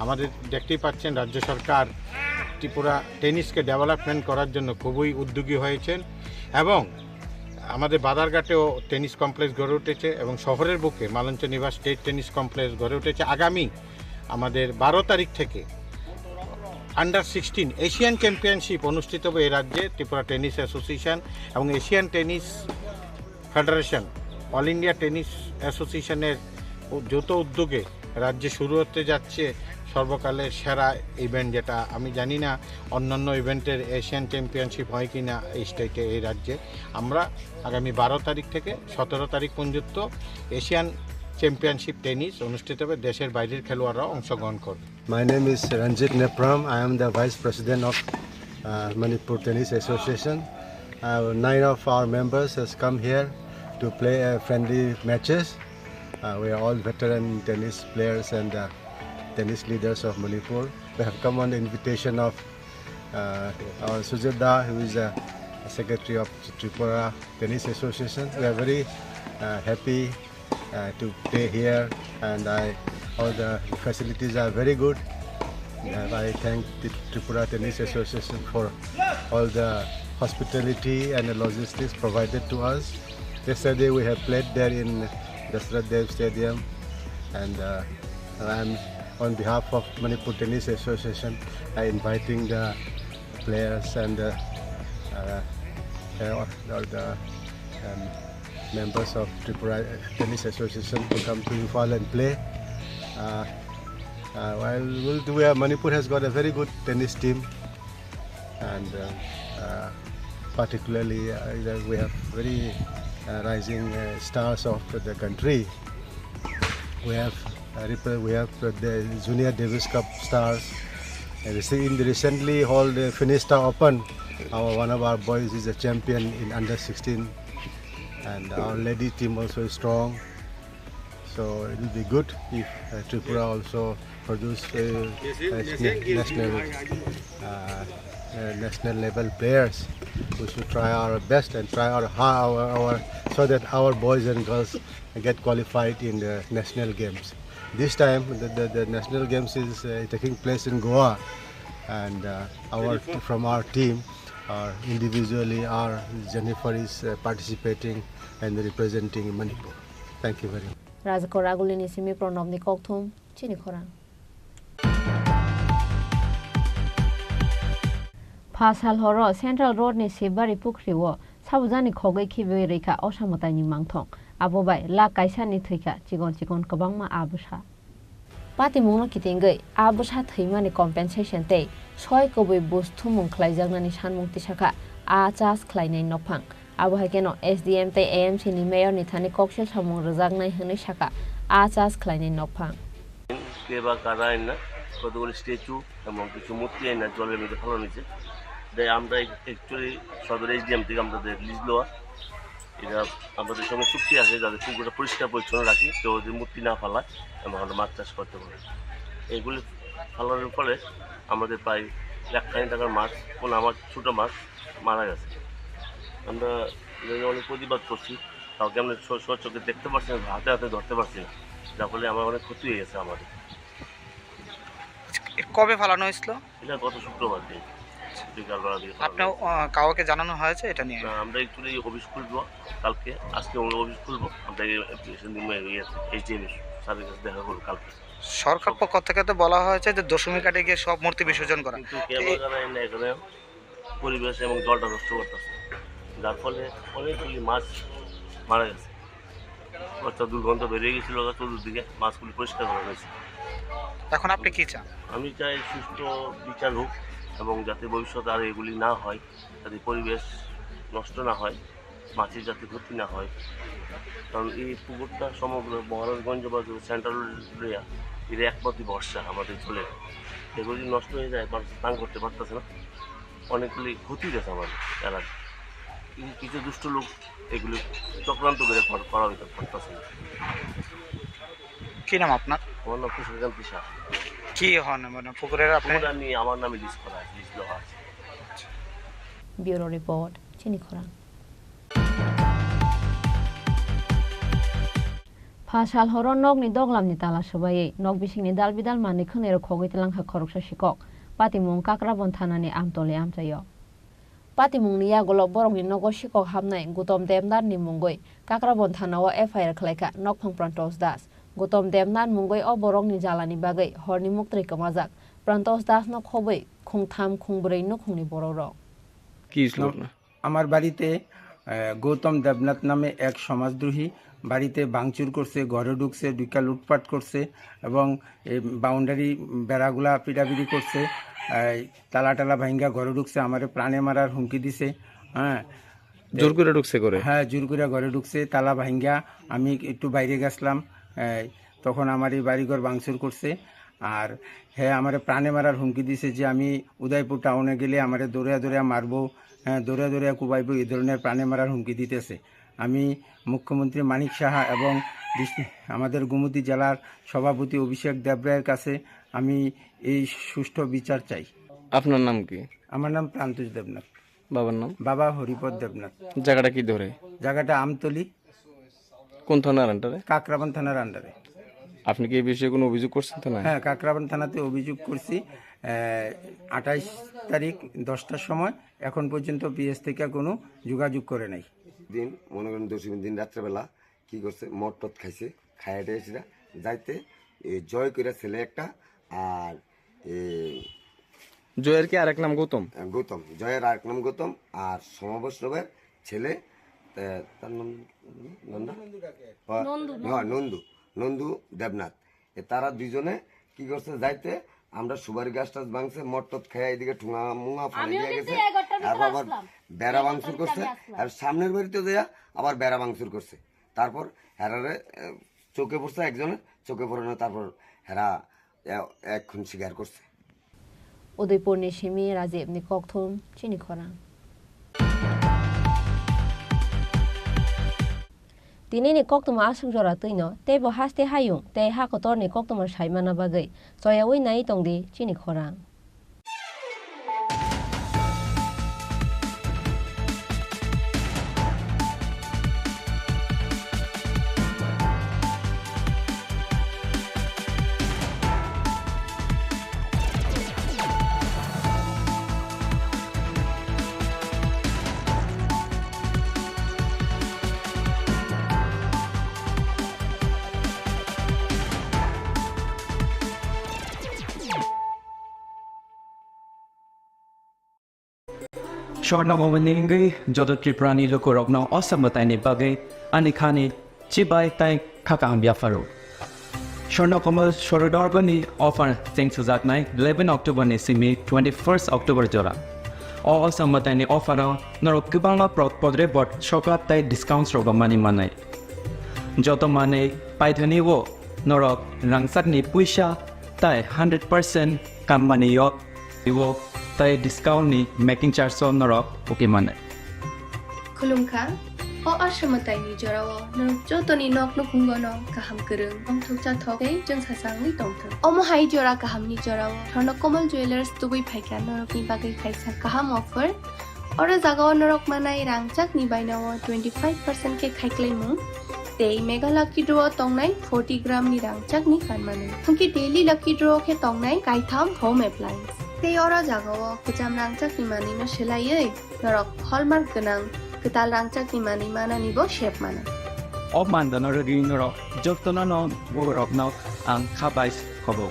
আমাদের দেখতেই পাচ্ছেন রাজ্য সরকার ত্রিপুরা টেনিসকে ডেভেলপমেন্ট করার জন্য খুবই উদ্যোগী হয়েছেন এবং আমাদের বাদারঘাটেও টেনিস কমপ্লেক্স গড়ে উঠেছে এবং শহরের বুকে মালঞ্চ নিবাস স্টেট টেনিস কমপ্লেক্স গড়ে উঠেছে। আগামী আমাদের বারো তারিখ থেকে আন্ডার সিক্সটিন এশিয়ান চ্যাম্পিয়নশিপ অনুষ্ঠিত হবে এই রাজ্যে। ত্রিপুরা টেনিস অ্যাসোসিয়েশন এবং Asian tennis federation, all India tennis অ্যাসোসিয়েশনের উ-, যৌথ উদ্যোগে রাজ্যে শুরু হতে যাচ্ছে সর্বকালের সেরা ইভেন্ট, যেটা আমি জানি না অন্যান্য ইভেন্টের এশিয়ান চ্যাম্পিয়নশিপ হয় কি না এই স্টেটে, এই রাজ্যে। আমরা আগামী বারো তারিখ থেকে সতেরো তারিখ পর্যন্ত এশিয়ান চ্যাম্পিয়নশিপ টেনিস অনুষ্ঠিত হবে, দেশের বাইরের খেলোয়াড়রাও অংশগ্রহণ করবে। My name is Ranjit Nepram. I am the Vice President of uh, Manipur Tennis Association. Uh, nine of our members has come here to play uh, friendly matches. Uh, we are all veteran tennis players and uh, tennis leaders of Manipur. We have come on the invitation of uh, our Sujit Da, who is the secretary of Tripura Tennis Association. We are very uh, happy uh, to play here, and I, all the facilities are very good. And I thank the Tripura Tennis Association for all the hospitality and the logistics provided to us. Yesterday we have played there in Dasarath Dev Stadium, and uh, I'm on behalf of Manipur Tennis Association, I inviting the players and the uh, uh, or the um, members of Tripura Tennis Association to come to Imphal and play. Uh, uh, while we'll do, uh, Manipur has got a very good tennis team, and uh, uh, particularly uh, we have very uh, rising uh, stars of the country. We have uh, repre- we have uh, the Junior Davis Cup stars. And rece- in the recently held uh, Fenesta Open, our one of our boys is a champion in under sixteen, and our lady team also is strong. So it will be good if uh, Tripura also produce a, a na- national uh, uh, national level players. We should try our best and try our, ha- our, our so that our boys and girls get qualified in the national games. This time, the, the, the national games is uh, taking place in Goa, and uh, our from our team, or individually, our Jennifer is uh, participating and representing Manipur. Thank you very much. Rajakor Agulini simi Pranobni kokthum, chini khorang. Pha sal horo Central Road ni Sibari Pukhri o sabujani khogwi khibiwi rwikha osa mwtaini mangthong. Abo bai lak kaisa ni thwikha chikon chikon kwbangma a bwsa. Patimungno kitingwi a bwsa thwimani compensation tei soi kubui buj thumung khlaijaknani sanmung tisakha a chas khlainai nokphang. Abo hai kheno S D M tei A M C ni mayor ni thani koksil samung rwjaknai hwnwi sakha a chas khlainai nokphang. Keba kara aina, কতগুলি স্ট্যাচু এবং কিছু মূর্তি আইনা জলের মধ্যে ফেলানো হয়েছে। তাই আমরা অ্যাকচুয়ালি সদর এসডিএম থেকে আমাদের লিজ লওয়া, এটা আমাদের সঙ্গে চুক্তি আছে যাতে পুকুরটা পরিষ্কার পরিচ্ছন্ন রাখি, কেউ যদি মূর্তি না ফালায় এবং আমরা মাছ চাষ করতে পারি। এগুলি ফালানোর ফলে আমাদের প্রায় লাখ খানি টাকার মাছ, কোনো আমার ছোটো মাছ মারা গেছে। আমরা এটা নিয়ে অনেক প্রতিবাদ করছি। কাউকে আমরা স-, সচক্ষে দেখতে পারছি না, হাতে হাতে ধরতে পারছি না, যার ফলে আমার অনেক ক্ষতি হয়ে গেছে আমাদের। কবে ফালানো হয়েছিল? এটা গত শুক্রবার দিন বিকালবেলা দিকে ফালানো আপনি, হয়েছে। আহ, কাউকে জানানো হয়েছে এটা নিয়ে? না, আমরা একটু অফিস খুলবো কালকে, আজকে আমরা অফিস খুলবো, আমরা এই অ্যাপ্লিকেশন দিব, ইয়ে, এসডিএম স্যারের কাছে দেখা করবো কালকে। সরকার পক্ষ থেকে তো বলা হয়েছে যে দশমী ঘাটে গিয়ে সব মূর্তি বিসর্জন করা। কিন্তু কেউ এই জানায় না এখানে। পরিবেশ এবং জলটা নষ্ট করতেছে, যার ফলে অনেকগুলি মাছ মারা গেছে। কয়েকটা দুর্গন্ধ বেরিয়ে গেছিল চতুর্দিকে, মাছগুলি পরিষ্কার করা হয়েছে। এখন আপনি কি চান? আমি চাই সুষ্ঠু বিচার হোক এবং যাতে ভবিষ্যতে আর এগুলি না হয়, যাতে পরিবেশ নষ্ট না হয়, মাছের যাতে ক্ষতি না হয়। কারণ এই পুকুরটা সমগ্র মহারাজগঞ্জ বা সেন্ট্রাল এরিয়া এর একমাত্র ভরসা আমাদের জলের। এগুলো যদি নষ্ট হয়ে যায়, মানুষ স্নান করতে পারতেছে না। অনেকগুলি ক্ষতি গেছে আমাদের এলাকায়। কিছু, কিছু দুষ্ট লোক এগুলি চক্রান্ত করে কর-, করা হইতে পারতেছে না। কি নাম আপনার? আমার নাম কৃষ্ণকান্ত শাহ। কি হন মানে পুকুরের আপনি? পুকুরটা আমি আমার নামে লিজ করা আছে, লিজ দেওয়া আছে। Bureau report, Chini Khorang. Pha sal horo nokni doglamni tala swbaiwi nok bisingni dal bidal manwi khwnwi rwkhogwi twlang kha khoroksa sikok. Patimung Kakrabon thanani Amtoli amchaio. Patimungni yagulo borokni nogo sikok hapnai Gutom Debnathni mungwi Kakrabon thanao F I R khlai kha nokphang Prantosh Das. Gutom Debnath mungwi o borokni jalani bagwi horni muktwi kwmajak Prantosh Dasno khobwi khungtham khungbrwi nukhungni borokrok. কি ছিল আপনার? আমার বাড়িতে, আহ, গৌতম দেবনাথ নামে এক সমাজদ্রোহী বাড়িতে ভাঙচুর করছে, ঘরে ঢুকছে, ঢুকে লুটপাট করছে এবং এই বাউন্ডারি বেড়াগুলা পিটাপিটি করছে, এই তালা টালা ভাঙ্গা ঘরে ঢুকছে, আমারে প্রাণে মারার হুমকি দিছে। হ্যাঁ। জোর করে ঢুকছে ঘরে? হ্যাঁ, জোর করে ঘরে ঢুকছে, তালা ভাঙ্গা। আমি একটু বাইরে গেছিলাম, এই তখন আমার এই বাড়িঘর ভাঙচুর করছে। আর হ্যাঁ, আমারে প্রাণে মারার হুমকি দিছে যে আমি উদয়পুর টাউনে গেলে আমারে দৌড়িয়া দৌড়িয়া মারবো, হ্যাঁ, দৌড়িয়া দৌড়িয়া কুবাইবো, এই ধরনের প্রাণে মারার হুমকি দিতেছে। আমি মুখ্যমন্ত্রী মানিক সাহা এবং ডিস-, আমাদের গোমতী জেলার সভাপতি অভিষেক দেবরায়ের কাছে আমি এই সুষ্ঠু বিচার চাই। আপনার নাম কি? আমার নাম প্রান্তুষ দেবনাথ। বাবার নাম? বাবা হরিপদ দেবনাথ। জায়গাটা কি ধরে? জায়গাটা আমতলি। কোন থানার আন্ডারে? কাকরাবান থানার আন্ডারে। আপনি কি এই বিষয়ে কোনো অভিযোগ করছেন থানায়? হ্যাঁ, কাকরাবান থানাতে অভিযোগ করছি। আহ, আঠাইশ তারিখ দশটার সময় এখন পর্যন্ত পিএস থেকে কোনো যোগাযোগ করে নাই। দিন, মনে করেন, দশমীর দিন রাত্রেবেলা কি করছে, মদ টদ খাইছে, খাইয়া টেয়া এসে যাইতে, এ, জয় কইরা ছেলে একটা, আর, এ, জয়ের কি আরেক নাম গৌতম? গৌতম, জয়ের আরেক নাম গৌতম, আর সমাবেশ নবের ছেলে, এ, তার নাম নন্দা? ও, নন্দু, হ্যাঁ, নন্দু। নন্দু, নন্দু দেবনাথ। এ, তারা দুইজনে কি করছে, যাইতে আমরা সুপারি গাছ টাছ ভাঙছে, মদ টদ খাইয়া এদিকে ঠুঙা মুঙা ফালাই আমিও দিয়ে কিন্তু গেছে। এগারোটার ভিতরে তারপর আবার আসলাম। বেড়া এগারোটার ভাঙচুর ভিতরে করছে, আমি আসলাম। আর সামনের বাড়িতে যাইয়া আবার বেড়া ভাঙচুর করছে। তারপর হেরারে, এ, চোখে পড়ছে একজনের, চোখে পড়ানো, তারপর হেরা, এ, এখন স্বীকার করছে। Udaipurni simi Rajibni kokthum chini khorang. Tinini koktwma aswk jora twino teibo haste hayung tei ha kotorni koktwma saimana bagwi choyaui nai tongdi chini khorang. Swarna Momoni wngwi joto Tripurani lukurokno o samwtaini bagwi ani khani chibai tei kha kaham yapharo. Swarna Komal Sorodorbani offer cheng sujaknai eleven October ni simi twenty-first October jora. O, o samwtaini offer o norok kwbangma pro-, podre bot sokap tei discounts rok mani manai. Joto manwi paithani o norok rangchakni puisa tei hundred percent kammani yok. Iwo tei discount ni making charge o norok uki mane. Khulumkha, o aswmwtaini jorao norok jotoni nok nukhungono kaham kwrwng, tongthok chathok tei chwngsacha wngwi tongthok. Omo hai jora kahamni jorao Swarna Komal Jewellers tubui phaikha norokni bagwi kaisa kaham offer. Oro jagao norok manai rangchakni bainao twenty five percent khe khaiklaimung tei Mega Lucky Draw o tongnai forty gram ni rangchakni kanmani. Hwnkhe daily Lucky Draw khe tongnai kaitham home appliance. Tei oro jagao kwcham rangchakni manwino swlaiwi norok hallmark gwnang kwtal rangchakni manwi mananibo sep mano. O mandano rwgwi norok jotono no borokno ang khabai khobo.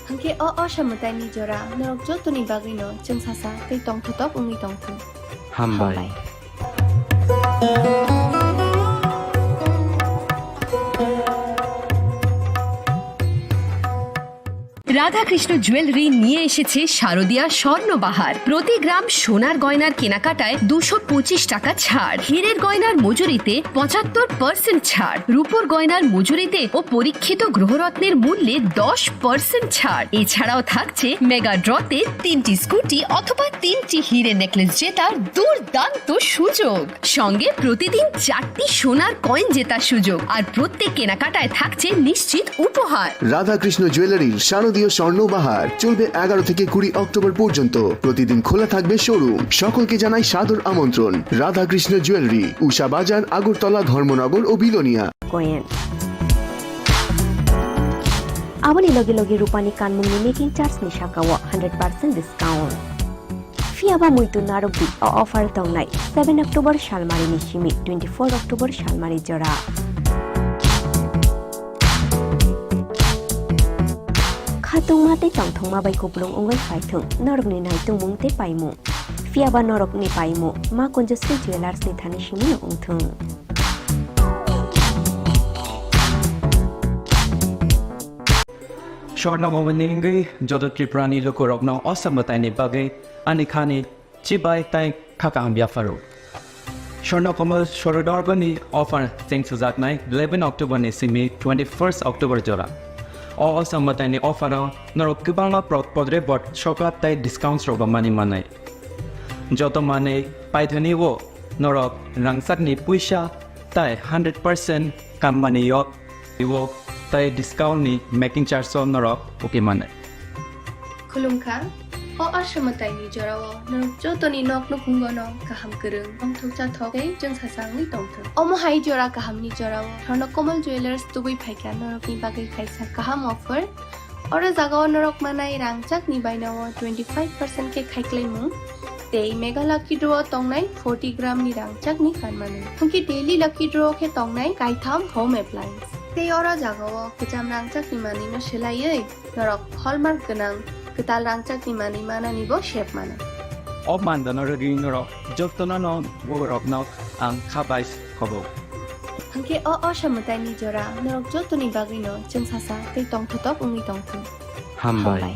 Hwnkhe o osa mwtaini jora norok jotoni bagwino chwngsasa tei tongthotok wngwi tongthung. Hambai. Hambai. Radhakrishna jewellery নিয়ে এসেছে শারদিয়া স্বর্ণবাহার। প্রতি গ্রাম সোনার গয়নার কেনাকাটায় দুশো পঁচিশ টাকা ছাড়, হীরের গয়নার মজুরিতে পঁচাত্তর পার্সেন্ট ছাড়, রূপোর গয়নার মজুরিতে ও পরীক্ষিত গ্রহরত্নের মূল্যে দশ পার্সেন্ট ছাড়। এছাড়াও থাকছে মেগা ড্রতে তিনটি স্কুটি অথবা তিনটি হিরে নেকলেস জেতার দুর্দান্ত সুযোগ। সঙ্গে প্রতিদিন চারটি সোনার কয়েন জেতার সুযোগ, আর প্রত্যেক কেনাকাটায় থাকছে নিশ্চিত উপহার। রাধাকৃষ্ণ জুয়েলারির শারদীয় স্বর্ণ বাহার চলবে এগারো থেকে কুড়ি অক্টোবর পর্যন্ত। প্রতিদিন খোলা থাকবে শোরুম। সকলকে জানাই সাদর আমন্ত্রণ। রাধাকৃষ্ণ জুয়েলারি, উষা বাজার, আগরতলা, ধর্মনগর ও Belonia. Coin. Aboni loge loge rupani kanmungni making charge ni sakao hundred percent discount. Phiya ba muitu narwk di, o offer tongnai seven October salmari ni simi twenty four October salmari jora. Khatungma tei tongthokma bai kupulung wngwi phaithung norokni naitungmung tei paimung. Phiya ba norokni paimung ma Kanjasri Jewellers ni thani simi no wngthung. Swarna Bhavan ni wngwi joto Tripura ni lukurokno o samwtaini bagwi ani khani chibai tei kha kaham yapharo. Swarna Kamal Swarodorgo ni offer cheng sujaknai eleven October ni simi twenty first October jora. O osa mwtaini offer o norok kwbangma pro-, podre bot soklat tei discounts rok mani manai. Joto manwi paithani o norok rangchakni puisa tei hundred percent kammani yok iwo tei discount ni making charge o norok uki mane. Khulumkha, o aswmwtaini jorao norok jotoni nok nukhungono kaham kwrwng, tongthok chathok tei chwngsachangwi tongthok. Omo hai jora kahamni jorao Swarna Kamal Jewellers tubui phaikha norokni bagwi kaisa kaham offer. Oro jagao norok manai rangchakni bainao twenty five percent khe khaiklaimung tei Mega Lucky Draw o tongnai forty gram ni rangchakni kanmani. Hwnkhe daily Lucky Draw khe tongnai kaitham home appliance. Tei oro jagao kwcham rangchakni manwino swlaiwi norok hallmark gwnang kwtal rangchakni manwi mananibo sep mano. O mandano rwgwi norok jotono no borokno ang khabai khobo. Hwnkhe o osa mwtaini jora norok jotoni bagwino chwngsasa tei tongthotok wngwi tongthung. Hambai. Hambai.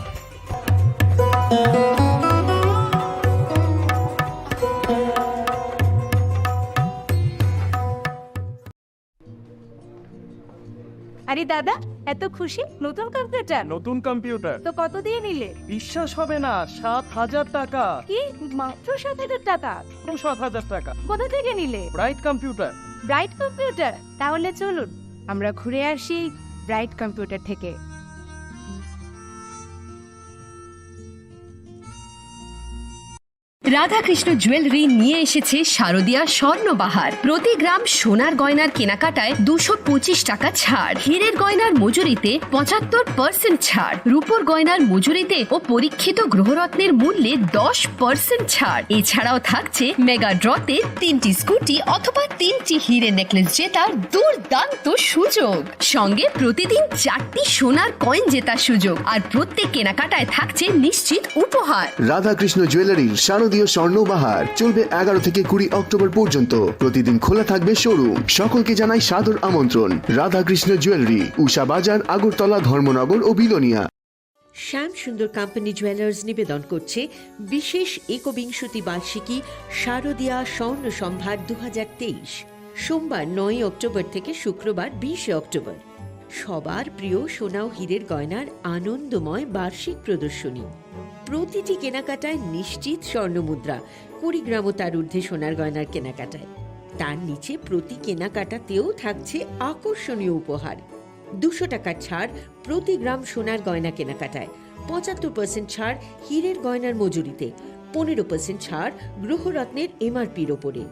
আরে দাদা, এত খুশি? নতুন কম্পিউটার? নতুন কম্পিউটার। তো কত দিয়ে নিলে? বিশ্বাস হবে না, সাত হাজার টাকা। কি? মাত্র সাত হাজার টাকা? মাত্র সাত হাজার টাকা। কোথা থেকে নিলে? Bright computer. Bright computer? তাহলে চলুন, আমরা ঘুরে আসি ব্রাইট কম্পিউটার থেকে। রাধাকৃষ্ণ জুয়েলারি নিয়ে এসেছে শারদিয়া স্বর্ণবাহার। প্রতি গ্রাম সোনার গয়নার কেনাকাটায় দুশো পঁচিশ টাকা ছাড়, হীরের গয়নার মজুরিতে পঁচাত্তর পার্সেন্ট ছাড়, রূপোর গয়নার মজুরিতে ও পরীক্ষিত গ্রহরত্নের মূল্যে দশ পার্সেন্ট ছাড়। এছাড়াও থাকছে মেগা ড্রতে তিনটি স্কুটি অথবা তিনটি হিরে নেকলেস জেতার দুর্দান্ত সুযোগ। সঙ্গে প্রতিদিন চারটি সোনার কয়েন জেতার সুযোগ, আর প্রত্যেক কেনাকাটায় থাকছে নিশ্চিত উপহার। রাধাকৃষ্ণ জুয়েলারির শারদীয় স্বর্ণ বাহার চলবে এগারো থেকে কুড়ি অক্টোবর পর্যন্ত। প্রতিদিন খোলা থাকবে শোরুম। সকলকে জানাই সাদর আমন্ত্রণ। রাধাকৃষ্ণ জুয়েলারি, উষা বাজার, আগরতলা, ধর্মনগর ও বিলোনিয়া। শ্যাম সুন্দর কোম্পানি জুয়েলার্স নিবেদন করছে বিশেষ একবিংশতি বার্ষিকী শারদীয়া স্বর্ণ সম্ভার দু হাজার তেইশ, সোমবার নয়ই অক্টোবর থেকে শুক্রবার বিশে অক্টোবর। সবার প্রিয় সোনা ও হীরের গয়নার আনন্দময় বার্ষিক প্রদর্শনী। প্রতিটি কেনাকাটায় নিশ্চিত স্বর্ণমুদ্রা, কুড়ি গ্রাম ও তার ঊর্ধ্বে সোনার গয়নার কেনাকাটায়। তার নিচে প্রতি কেনাকাটাতেও থাকছে আকর্ষণীয় উপহার। দুশো টাকার ছাড় প্রতি গ্রাম সোনার গয়না কেনাকাটায়, পঁচাত্তর পার্সেন্ট ছাড় হীরের গয়নার মজুরিতে, পনেরো পার্সেন্ট ছাড় গ্রহরত্নের এমআরপির ওপরে।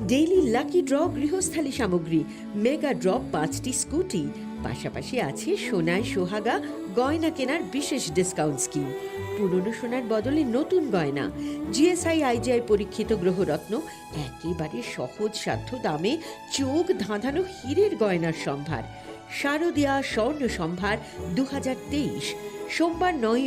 ডেইলি লাকি ড্র গৃহস্থালী সামগ্রী, মেগা ড্র পাঁচটি স্কুটি, পাশাপাশি আছে সোনায় সোহাগা গয়না কেনার বিশেষ ডিসকাউন্ট স্কিম। পুরনো সোনার বদলে নতুন গয়না। জিএসআই আইজিআই পরীক্ষিত গ্রহরত্ন, একেবারে সহজ সাধ্য দামে চোখ ধাঁধানো হীরের গয়নার সম্ভার। শারদিয়া স্বর্ণ সম্ভার দু হাজার তেইশ, সোমবার নয়